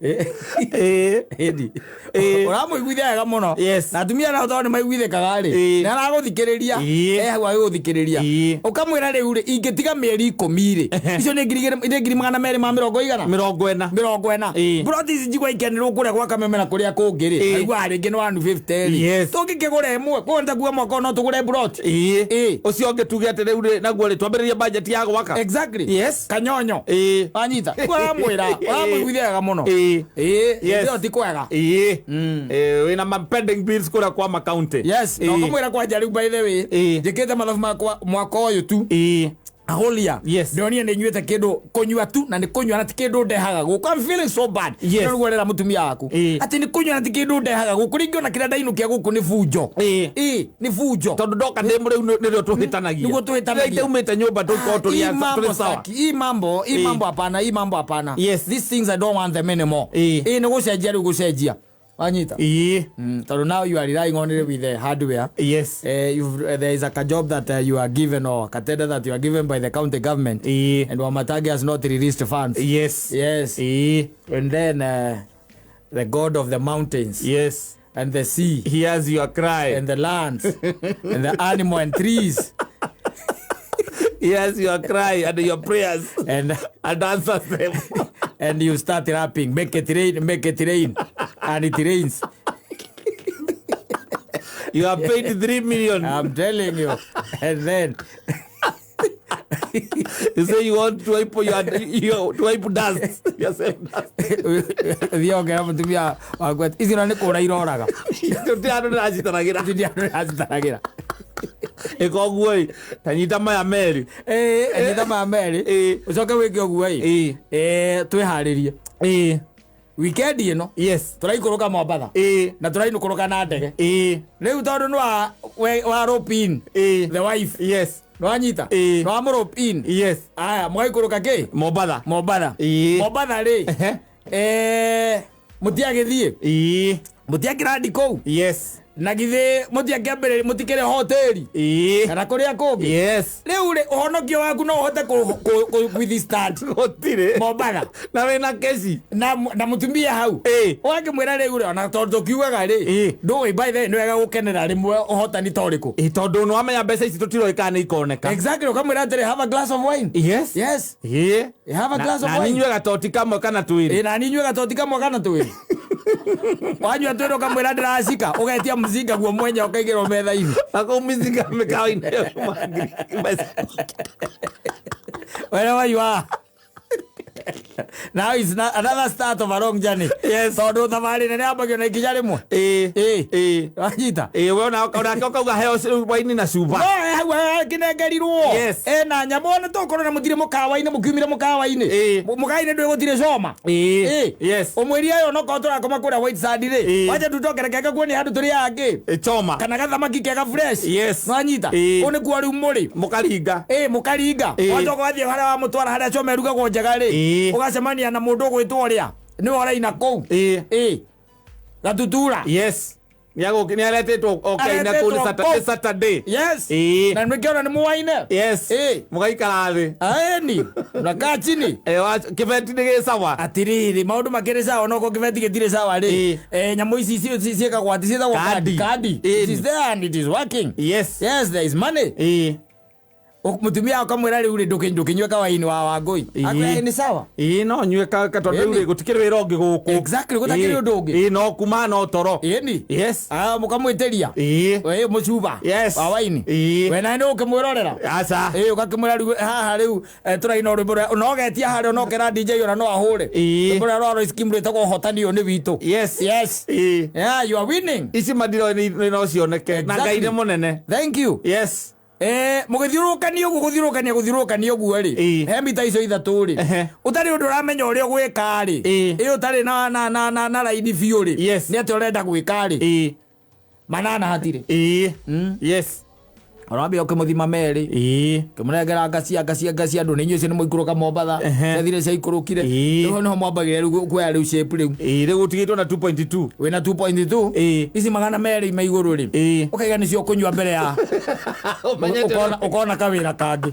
Speaker 2: Ĩĩ.
Speaker 1: Ĩndi.
Speaker 2: Ĩĩ.
Speaker 1: Ũramũiguithia wega mũno.
Speaker 2: Yes.
Speaker 1: Na atumia nao tondũ nĩ maiguithĩkaga rĩ.
Speaker 2: Ĩĩ.
Speaker 1: Nĩ aragũthikĩrĩria.
Speaker 2: Ĩĩ.
Speaker 1: E hau agĩgũthikĩrĩria.
Speaker 2: Ĩĩ.
Speaker 1: Ũkamwĩra rĩu rĩ ingĩtiga mĩeri 10 rĩ. Icio nĩ 240,000 igana.
Speaker 2: 40.
Speaker 1: 40.
Speaker 2: Ĩĩ.
Speaker 1: Broti ici njigua ikenĩrwo kũrĩa gwa Kameme na kũrĩa kũngĩ rĩ.
Speaker 2: Ĩĩ.
Speaker 1: Aiguaga rĩngĩ nĩ 150 rĩ.
Speaker 2: Yes.
Speaker 1: Tũngĩkĩgũra ĩmwe. Koguo nĩ ta kuga mwaka ũyũ no tũgũre broti.
Speaker 2: Ĩĩ.
Speaker 1: Ĩĩ.
Speaker 2: Ũcio ũngĩ tuge atĩ rĩu rĩ naguo rĩ twambĩrĩrie budget ya gwaka.
Speaker 1: Exactly.
Speaker 2: Yes.
Speaker 1: Kanyonyo.
Speaker 2: Ĩĩ.
Speaker 1: Wanyita. Ũramwĩra. Ũramũiguithia wega mũno.
Speaker 2: Ĩĩ.
Speaker 1: Ĩĩ.
Speaker 2: Yes.
Speaker 1: Ĩyo ti kwega.
Speaker 2: Ĩĩ. Ĩĩ, wĩna ma pending bills kũrĩa kwa makaunti.
Speaker 1: Yes. Na
Speaker 2: Ĩĩ.
Speaker 1: ũkamwĩra kwanja rĩu by the way.
Speaker 2: Ĩĩ.
Speaker 1: Njĩkĩte mathabu makwa mwaka ũyũ tu.
Speaker 2: Ĩĩ.
Speaker 1: Aholia.
Speaker 2: Yes.
Speaker 1: Ndĩronire nĩ nyuĩte kĩndũ kũnyua tu na nĩ kũnyua na ti kĩndũ ndehaga gũkũ. I'm feeling so bad.
Speaker 2: Yes.
Speaker 1: Nĩ ũguo ũrera mũtumia waku.
Speaker 2: Ĩĩ.
Speaker 1: Atĩ nĩ kũnyua na ti kĩndũ ndehaga gũkũ. Rĩngĩ ona kĩrĩa ndainũkia gũkũ nĩ bunjo.
Speaker 2: Ĩĩ.
Speaker 1: Ĩĩ, nĩ bunjo.
Speaker 2: Tondũ ndoka ndĩ mũrĩu nĩrĩo tũhĩtanagia.
Speaker 1: Nĩguo tũhĩtanagia.
Speaker 2: Rĩrĩa itaumĩte nyũmba tũkorwo tũrĩ
Speaker 1: Hii
Speaker 2: tũrĩ
Speaker 1: mambo
Speaker 2: sawa.
Speaker 1: saki. Hii mambo, hii
Speaker 2: Ĩĩ.
Speaker 1: mambo hapana, hii mambo hapana.
Speaker 2: Yes.
Speaker 1: These things I don't want them anymore.
Speaker 2: Ĩĩ.
Speaker 1: Ĩĩ nĩ gũcenjia rĩu gũcenjia. Wanyita.
Speaker 2: Ĩĩ.
Speaker 1: Tondũ now you are relying only with the hardware.
Speaker 2: Yes.
Speaker 1: There is a job that you are given or a tender that you are given by the county government.
Speaker 2: Ĩĩ.
Speaker 1: And Wamatangi has not released funds.
Speaker 2: Yes.
Speaker 1: Yes.
Speaker 2: Ĩĩ.
Speaker 1: And then the god of the mountains
Speaker 2: Yes.
Speaker 1: and the sea
Speaker 2: Hears your cry.
Speaker 1: and the lands and the animal and trees
Speaker 2: Hears your cry and your prayers
Speaker 1: and
Speaker 2: and answers them.
Speaker 1: and you start rapping, make it rain, make it rain, and it rains.
Speaker 2: You have paid 3 million.
Speaker 1: I'm telling you. And then
Speaker 2: You say you want to wipe your to wipe dust yourself dust.
Speaker 1: thiĩ ongera mũtumia waku atĩ, ici na nĩ kũra iroraga.
Speaker 2: Tũtirĩ andũ ndĩracitaragĩra.
Speaker 1: Ici nĩ andũ ndĩracitaragĩra.
Speaker 2: Ĩka ũguo ĩ, ta nyita maya merĩ.
Speaker 1: Ĩĩ, nyita maya merĩ.
Speaker 2: Ĩĩ.
Speaker 1: Ũcoke wĩke ũguo ĩ.
Speaker 2: Ĩĩ.
Speaker 1: Ĩĩ, twĩharĩrie.
Speaker 2: Ĩĩ.
Speaker 1: Weekend ĩno
Speaker 2: Yes.
Speaker 1: tũraikũrũka Mombatha.
Speaker 2: Ĩĩ.
Speaker 1: Na tũrainũkũrũka na ndege.
Speaker 2: Ĩĩ.
Speaker 1: Rĩu tondũ nĩ wa rope in
Speaker 2: Ĩĩ.
Speaker 1: the wife.
Speaker 2: Yes.
Speaker 1: Nĩ wanyita?
Speaker 2: Ĩĩ.
Speaker 1: Nĩ wa rope in.
Speaker 2: Yes.
Speaker 1: Aya, mũgaikũrũka kĩ?
Speaker 2: Mombatha.
Speaker 1: Mombatha.
Speaker 2: Ĩĩ.
Speaker 1: Mombatha rĩ.
Speaker 2: Ehe.
Speaker 1: Mũtiagĩthiĩ.
Speaker 2: Ĩĩ.
Speaker 1: Mũtiakĩrandi kũu.
Speaker 2: Yes.
Speaker 1: Na githĩ mũtiakĩambĩrĩria mũtikĩrĩ hoteli.
Speaker 2: Ĩĩ.
Speaker 1: Kana kũrĩa kũngĩ.
Speaker 2: Yes.
Speaker 1: Rĩu rĩ ũhonokio waku no ũhote withstand
Speaker 2: Gũtirĩ.
Speaker 1: Mombatha.
Speaker 2: Na wĩna keci.
Speaker 1: Na mũtumia hau.
Speaker 2: Ĩĩ.
Speaker 1: Ũgakĩmwĩra rĩu rĩ ona tondũ tũkiugaga rĩ.
Speaker 2: Ĩĩ.
Speaker 1: Ndũĩ by the way nĩ wega gũkenera rĩmwe ũhotani ta ũrĩkũ.
Speaker 2: Ĩĩ, tondũ nĩ wamenya mbeca ici tũtiroĩ kana nĩ ikoneka.
Speaker 1: Exactly, ũkamwĩra atĩrĩ have a glass of wine.
Speaker 2: Yes.
Speaker 1: Yes.
Speaker 2: Ĩĩ.
Speaker 1: Have a glass of
Speaker 2: Na
Speaker 1: wine.
Speaker 2: ninyue gatoti kamwe kana twĩrĩ.
Speaker 1: Ĩĩ, na ninyue gatoti kamwe kana twĩrĩ. Wanyua twĩrĩ ũkamwĩra ndĩracika ũgetia mzinga guo mwenye ũkaigĩrwo metha-inĩ.
Speaker 2: Na kũu mĩcinga mĩkawa-inĩ ĩyo mbeca.
Speaker 1: Wherever you are. Now is another start of a long journey.
Speaker 2: Yes.
Speaker 1: Tondũ thabarĩ nene yambagio na ikinya rĩmwe.
Speaker 2: Ĩĩ.
Speaker 1: Ĩĩ.
Speaker 2: Ĩĩ.
Speaker 1: Wanyita?
Speaker 2: Ĩĩ, we onake ũkauga heo waini na cuba.
Speaker 1: No, hau akinengerirwo.
Speaker 2: Yes.
Speaker 1: Ena nyamũ nĩ tũkorwo na mũtirĩ mũkawa-inĩ mũkiumire mũkawa-inĩ.
Speaker 2: Ĩĩ.
Speaker 1: Mũkawa-inĩ ndũĩ gũtirĩ coma.
Speaker 2: Ĩĩ.
Speaker 1: Ĩĩ.
Speaker 2: Yes.
Speaker 1: Ũmwĩrie ũyũ onokorwo tũrakoma kũrĩa White Sand rĩ.
Speaker 2: Ĩĩ.
Speaker 1: Wacha tũtokerekeke kuo nĩ handũ tũrĩ angĩ.
Speaker 2: Ĩ, choma.
Speaker 1: Kana gathamaki kega fresh.
Speaker 2: Yes.
Speaker 1: Nwanyita?
Speaker 2: Ĩĩ.
Speaker 1: Kũu nĩkuo rĩu mũrĩ.
Speaker 2: Mũkaringa.
Speaker 1: Ĩĩ mũkaringa.
Speaker 2: Ĩĩ.
Speaker 1: Wacoka wathiĩ harĩa wamũtwara harĩa coma ĩrugagwo njega rĩ.
Speaker 2: Ĩĩ.
Speaker 1: Ũgacemania na mũndũ ũgwĩtwo ũrĩa. Nĩwe ũraina kũu.
Speaker 2: Ĩĩ.
Speaker 1: Ĩĩ. Gatutura.
Speaker 2: Yes. Nĩaretĩtwo okaina kũu nĩ
Speaker 1: Aretĩtwo
Speaker 2: Saturday-
Speaker 1: kũu.
Speaker 2: Saturday.
Speaker 1: Yes.
Speaker 2: Ĩĩ.
Speaker 1: Na nĩkĩona nĩ mũwaine.
Speaker 2: Yes.
Speaker 1: Ĩĩ.
Speaker 2: Mũgaikara thĩ.
Speaker 1: Aeni. Mnakaa chini.
Speaker 2: Ĩ, kĩbeti nĩ gĩ sawa.
Speaker 1: Atiriri maundu makĩrĩ sawa no kĩbeti gĩtirĩ sawa rĩ.
Speaker 2: Ĩĩ.
Speaker 1: Eh, nyamũ ici ciĩkagwo atĩ ciĩtagwo
Speaker 2: Kandi.
Speaker 1: kandi. Kandi.
Speaker 2: Ĩĩ.
Speaker 1: It is there and it is working.
Speaker 2: Yes.
Speaker 1: Yes, there is money.
Speaker 2: Ĩĩ.
Speaker 1: Mũtumia akamwĩra rĩu rĩ ndũkĩnyue kawaini wa Wangũi.
Speaker 2: Ĩĩ.
Speaker 1: Akwĩra nĩ sawa.
Speaker 2: Ĩĩ, no nyue tondũ rĩu
Speaker 1: Ĩni.
Speaker 2: rĩ gũtikĩrĩ wĩra ũngĩ gũkũ.
Speaker 1: Exactly, gũtakĩrĩ
Speaker 2: Ĩĩ.
Speaker 1: ũndũ ũngĩ.
Speaker 2: Ĩĩ, no kuma no toro.
Speaker 1: Ĩni.
Speaker 2: Yes.
Speaker 1: Ah, mũkamwĩtĩria.
Speaker 2: Ĩĩ.
Speaker 1: Ĩ mũcuba.
Speaker 2: Yes.
Speaker 1: Wa waini.
Speaker 2: Ĩĩ.
Speaker 1: We nawe nĩ ũkĩmwĩrorera.
Speaker 2: Aca.
Speaker 1: Ĩĩ ũgakĩmwĩra rĩu haha rĩu tũraina rwĩmbo rũrĩa no ũgetia harĩa no ũkera DJ ona no ahũre.
Speaker 2: Ĩĩ.
Speaker 1: Rwĩmbo rũrĩa rwa Royce Kim rwĩtagwo ũhotani ũyũ nĩ witũ.
Speaker 2: Yes.
Speaker 1: Yes.
Speaker 2: Ĩĩ.
Speaker 1: Yeah, you are winning.
Speaker 2: Ici mandiro nĩ no cioneke na Ngai nĩ mũnene.
Speaker 1: Thank you.
Speaker 2: Yes.
Speaker 1: Eh, mũgĩthiũrũrũkania ũguo gũthiũrũrũkania gũthiũrũrũkania ũguo rĩ
Speaker 2: Ĩĩ.
Speaker 1: he mita icio ithatũ rĩ
Speaker 2: Ehe.
Speaker 1: ũtarĩ ũndũ ũramenya ũrĩa ũgwĩka rĩ
Speaker 2: Ĩĩ.
Speaker 1: ĩ ũtarĩ na raini biũ rĩ
Speaker 2: Yes.
Speaker 1: nĩ atĩ ũrenda gwĩka rĩ
Speaker 2: Ĩĩ.
Speaker 1: manana hatirĩ
Speaker 2: Ĩĩ. Yes.
Speaker 1: ũrambia ũkĩmũthima merĩ
Speaker 2: Ĩĩ.
Speaker 1: kĩmũnengera ngacia ngacia ngacia andũ nĩ inyuĩ icio nĩ mũikũrũka Mombatha
Speaker 2: Ehe.
Speaker 1: ciathire ciaikũrũkire
Speaker 2: Ĩĩ.
Speaker 1: rĩu nĩho mwambagĩrĩria rĩu kuoya rĩu shape rĩu
Speaker 2: Ĩĩ, rĩu ũtigĩtwo na 2.2.
Speaker 1: wĩna 2.2
Speaker 2: Ĩĩ.
Speaker 1: ici 200 ma igũrũ rĩ
Speaker 2: Ĩĩ.
Speaker 1: ũkaiga nĩcio ũkũnyua mbere ya
Speaker 2: Ũmenyete
Speaker 1: ũkona kawĩra kangĩ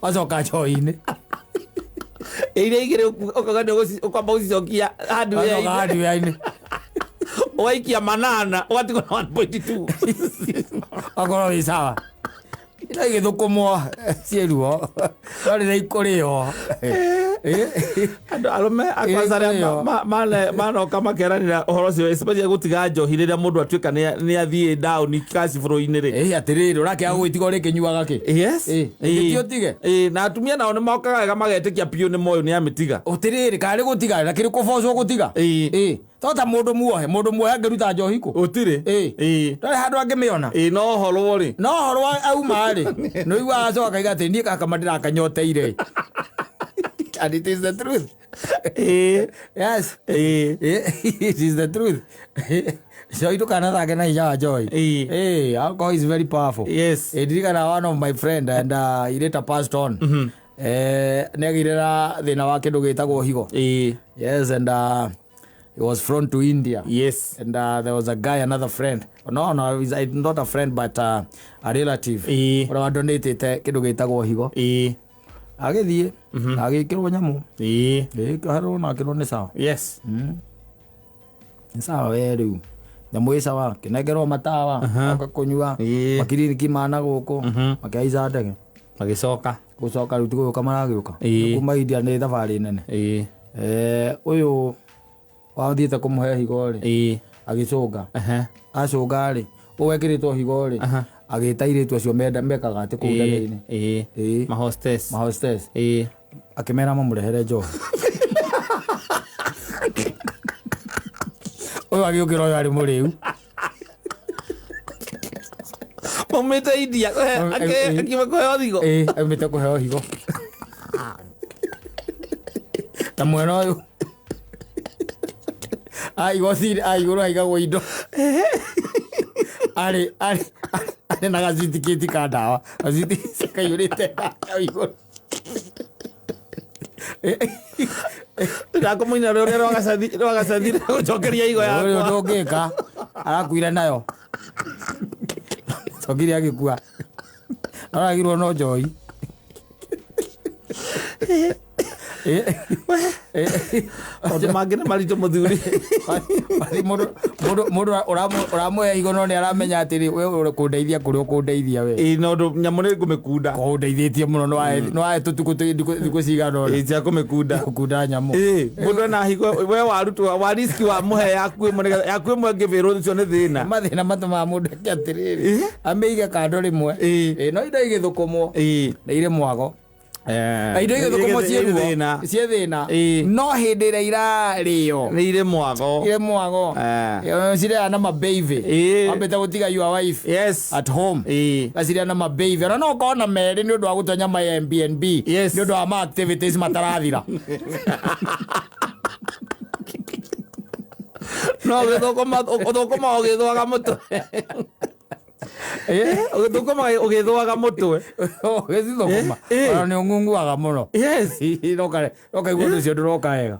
Speaker 1: wacoka njohi-inĩ
Speaker 2: iria igĩrĩ ũkauga nĩ ũkwamba gũcicokia
Speaker 1: wacoka
Speaker 2: hardware-inĩ.
Speaker 1: hardware-inĩ
Speaker 2: Ũgaikia manana ũgatigwo na 1.2.
Speaker 1: wakorwo wĩ sawa ila igĩthũkũmwo ciĩ ruo no rĩrĩa ikũrĩo
Speaker 2: Andũ arũme a kwanza arĩa
Speaker 1: Ĩĩ,
Speaker 2: manoka makeranĩra ũhoro ũcio especially gũtiga njohi rĩrĩa mũndũ atuĩka nĩ athiĩ down cash flow-inĩ rĩ.
Speaker 1: ĩ atĩrĩrĩ ũrakĩaga gwĩtiga ũrĩkĩnyuaga kĩ
Speaker 2: Yes.
Speaker 1: Ĩĩ,
Speaker 2: Ĩĩ.
Speaker 1: ti ũtige?
Speaker 2: Ĩĩ, na atumia nao nĩ mokaga wega magetĩkia biũ nĩ moyũ nĩ amĩtiga.
Speaker 1: ũtĩrĩrĩ karĩ gũtiga na kĩrĩ kũbocwo gũtiga
Speaker 2: Ĩĩ.
Speaker 1: ĩ to ta mũndũ muohe mũndũ muohe angĩruta njohi kũ
Speaker 2: Gũtirĩ.
Speaker 1: Ĩĩ.
Speaker 2: Ĩĩ.
Speaker 1: ndarĩ handũ angĩmĩona
Speaker 2: Ĩĩ, no horwo rĩ.
Speaker 1: no horwo auma rĩ nĩ ũiguaga acoka akaiga atĩ niĩ gaka ndĩrakanyoteire and it is the truth.
Speaker 2: Ĩĩ.
Speaker 1: Yes.
Speaker 2: Ĩĩ.
Speaker 1: It is the truth. Joy ndũkanathake na hinya wa joy.
Speaker 2: Ĩĩ.
Speaker 1: Hey, alcohol is very powerful.
Speaker 2: Yes.
Speaker 1: Ndirikana one of my friend and he later passed on. Eh, nĩ agĩire na thĩna wa kĩndũ gĩtagwo higo.
Speaker 2: Ĩĩ.
Speaker 1: Yes, and he was flown to India.
Speaker 2: Yes.
Speaker 1: And there was a guy, another friend. No, he's not a friend, but a relative.
Speaker 2: Ĩĩ.
Speaker 1: Ũrĩa wadonatĩte kĩndũ gĩtagwo higo.
Speaker 2: Ĩĩ.
Speaker 1: Agĩthiĩ na agĩkĩrwo nyamũ.
Speaker 2: Ĩĩ.
Speaker 1: Ĩĩ, harwo na akĩrwo nĩ sawa.
Speaker 2: Yes.
Speaker 1: Nĩ sawa we rĩu. Nyamũ ĩ sawa, kĩnengerwo matawa, oka kũnyua,
Speaker 2: Ĩĩ.
Speaker 1: makiriniki mana gũkũ, makĩhaica ndege.
Speaker 2: Magĩcoka.
Speaker 1: Gũcoka rĩu ti gũgĩũka maragĩũka.
Speaker 2: Ĩĩ.
Speaker 1: Kuma India nĩ thabarĩ nene.
Speaker 2: Ĩĩ.
Speaker 1: Eh, ũyũ wathiĩte kũmũhe higo rĩ,
Speaker 2: Ĩĩ.
Speaker 1: agĩcũnga.
Speaker 2: Ehe.
Speaker 1: Acũnga rĩ, ũyũ ekĩrĩtwo higo rĩ, agĩta airĩtu acio mekaga atĩ kũu ndege-inĩ.
Speaker 2: Ĩĩ.
Speaker 1: Ĩĩ.
Speaker 2: Ma hostess.
Speaker 1: Ma hostess.
Speaker 2: Ĩĩ.
Speaker 1: Akĩmera mamũrehere njohi. Ũyũ agĩũkĩra ũyũ arĩ mũrĩu.
Speaker 2: Maumĩte India akiuma kũheo thigo.
Speaker 1: Ĩĩ, aumĩte kũheo higo. Na mwena ũyũ aigwo thiri aigũrũ haigagwo indo arĩ arĩ arĩ na gacitikĩti ka ndawa gacitikĩti kaiyũrĩte ndawa igũrũ.
Speaker 2: Ndakũmũina rũrĩa rwagacathire gũcokeria higo
Speaker 1: Ũyũ
Speaker 2: yakwa.
Speaker 1: ndũngĩka arakuire nayo cokire agĩkua aragirwo no njohi.
Speaker 2: Maũndũ mangĩ nĩ maritũ mũthuri.
Speaker 1: Mũndũ ũramũhe higo no nĩ aramenya atĩrĩ we ũkũndeithia kũrĩa ũkũndeithia we.
Speaker 2: Ĩĩ, no ũndũ nyamũ nĩ ngũmĩkunda.
Speaker 1: Kũndeithĩtie mũno nĩ wahe tũtukũ thikũ cigana ũna.
Speaker 2: Ĩĩ, cia kũmĩkunda.
Speaker 1: Gũkunda nyamũ.
Speaker 2: Ĩĩ, mũndũ ena higo we warutwo wa risk wa mũhe yaku ĩmwe nĩgetha yaku ĩmwe ĩngĩbĩrwo ũcio nĩ thĩna.
Speaker 1: Mathĩna matũmaga mũndũ eke atĩrĩrĩ amĩige kando rĩmwe.
Speaker 2: Ĩĩ.
Speaker 1: Ĩĩ, no indo igĩthũkũmwo
Speaker 2: Ĩĩ.
Speaker 1: nĩ irĩ mwago. Na indo igĩthũkũmwo ciĩ ruo
Speaker 2: thĩna.
Speaker 1: Ciĩ thĩna.
Speaker 2: Ĩĩ.
Speaker 1: No hĩndĩ ĩrĩa irarĩo
Speaker 2: Nĩ irĩ mwago.
Speaker 1: Irĩ mwago. Cirĩa na mabeivi.
Speaker 2: Ĩĩ.
Speaker 1: Wambĩte gũtiga your wife at home. Gacirĩa na mabeivi, ona no ũkorwo na merĩ nĩ ũndũ wa gũtua nyama ya MBNB, nĩ ũndũ wa ma activities matarathira.
Speaker 2: No ũgĩthũkũma, ũthũkũma ũgĩthũaga mũtwe. Ũgĩthũkũma ũgĩthũaga mũtwe.
Speaker 1: Ũgĩcithũkũma
Speaker 2: Eh, eh.
Speaker 1: Ona nĩ ũng'ung'uaga mũno. Nokaigua ũndũ ũcio ndũroka wega.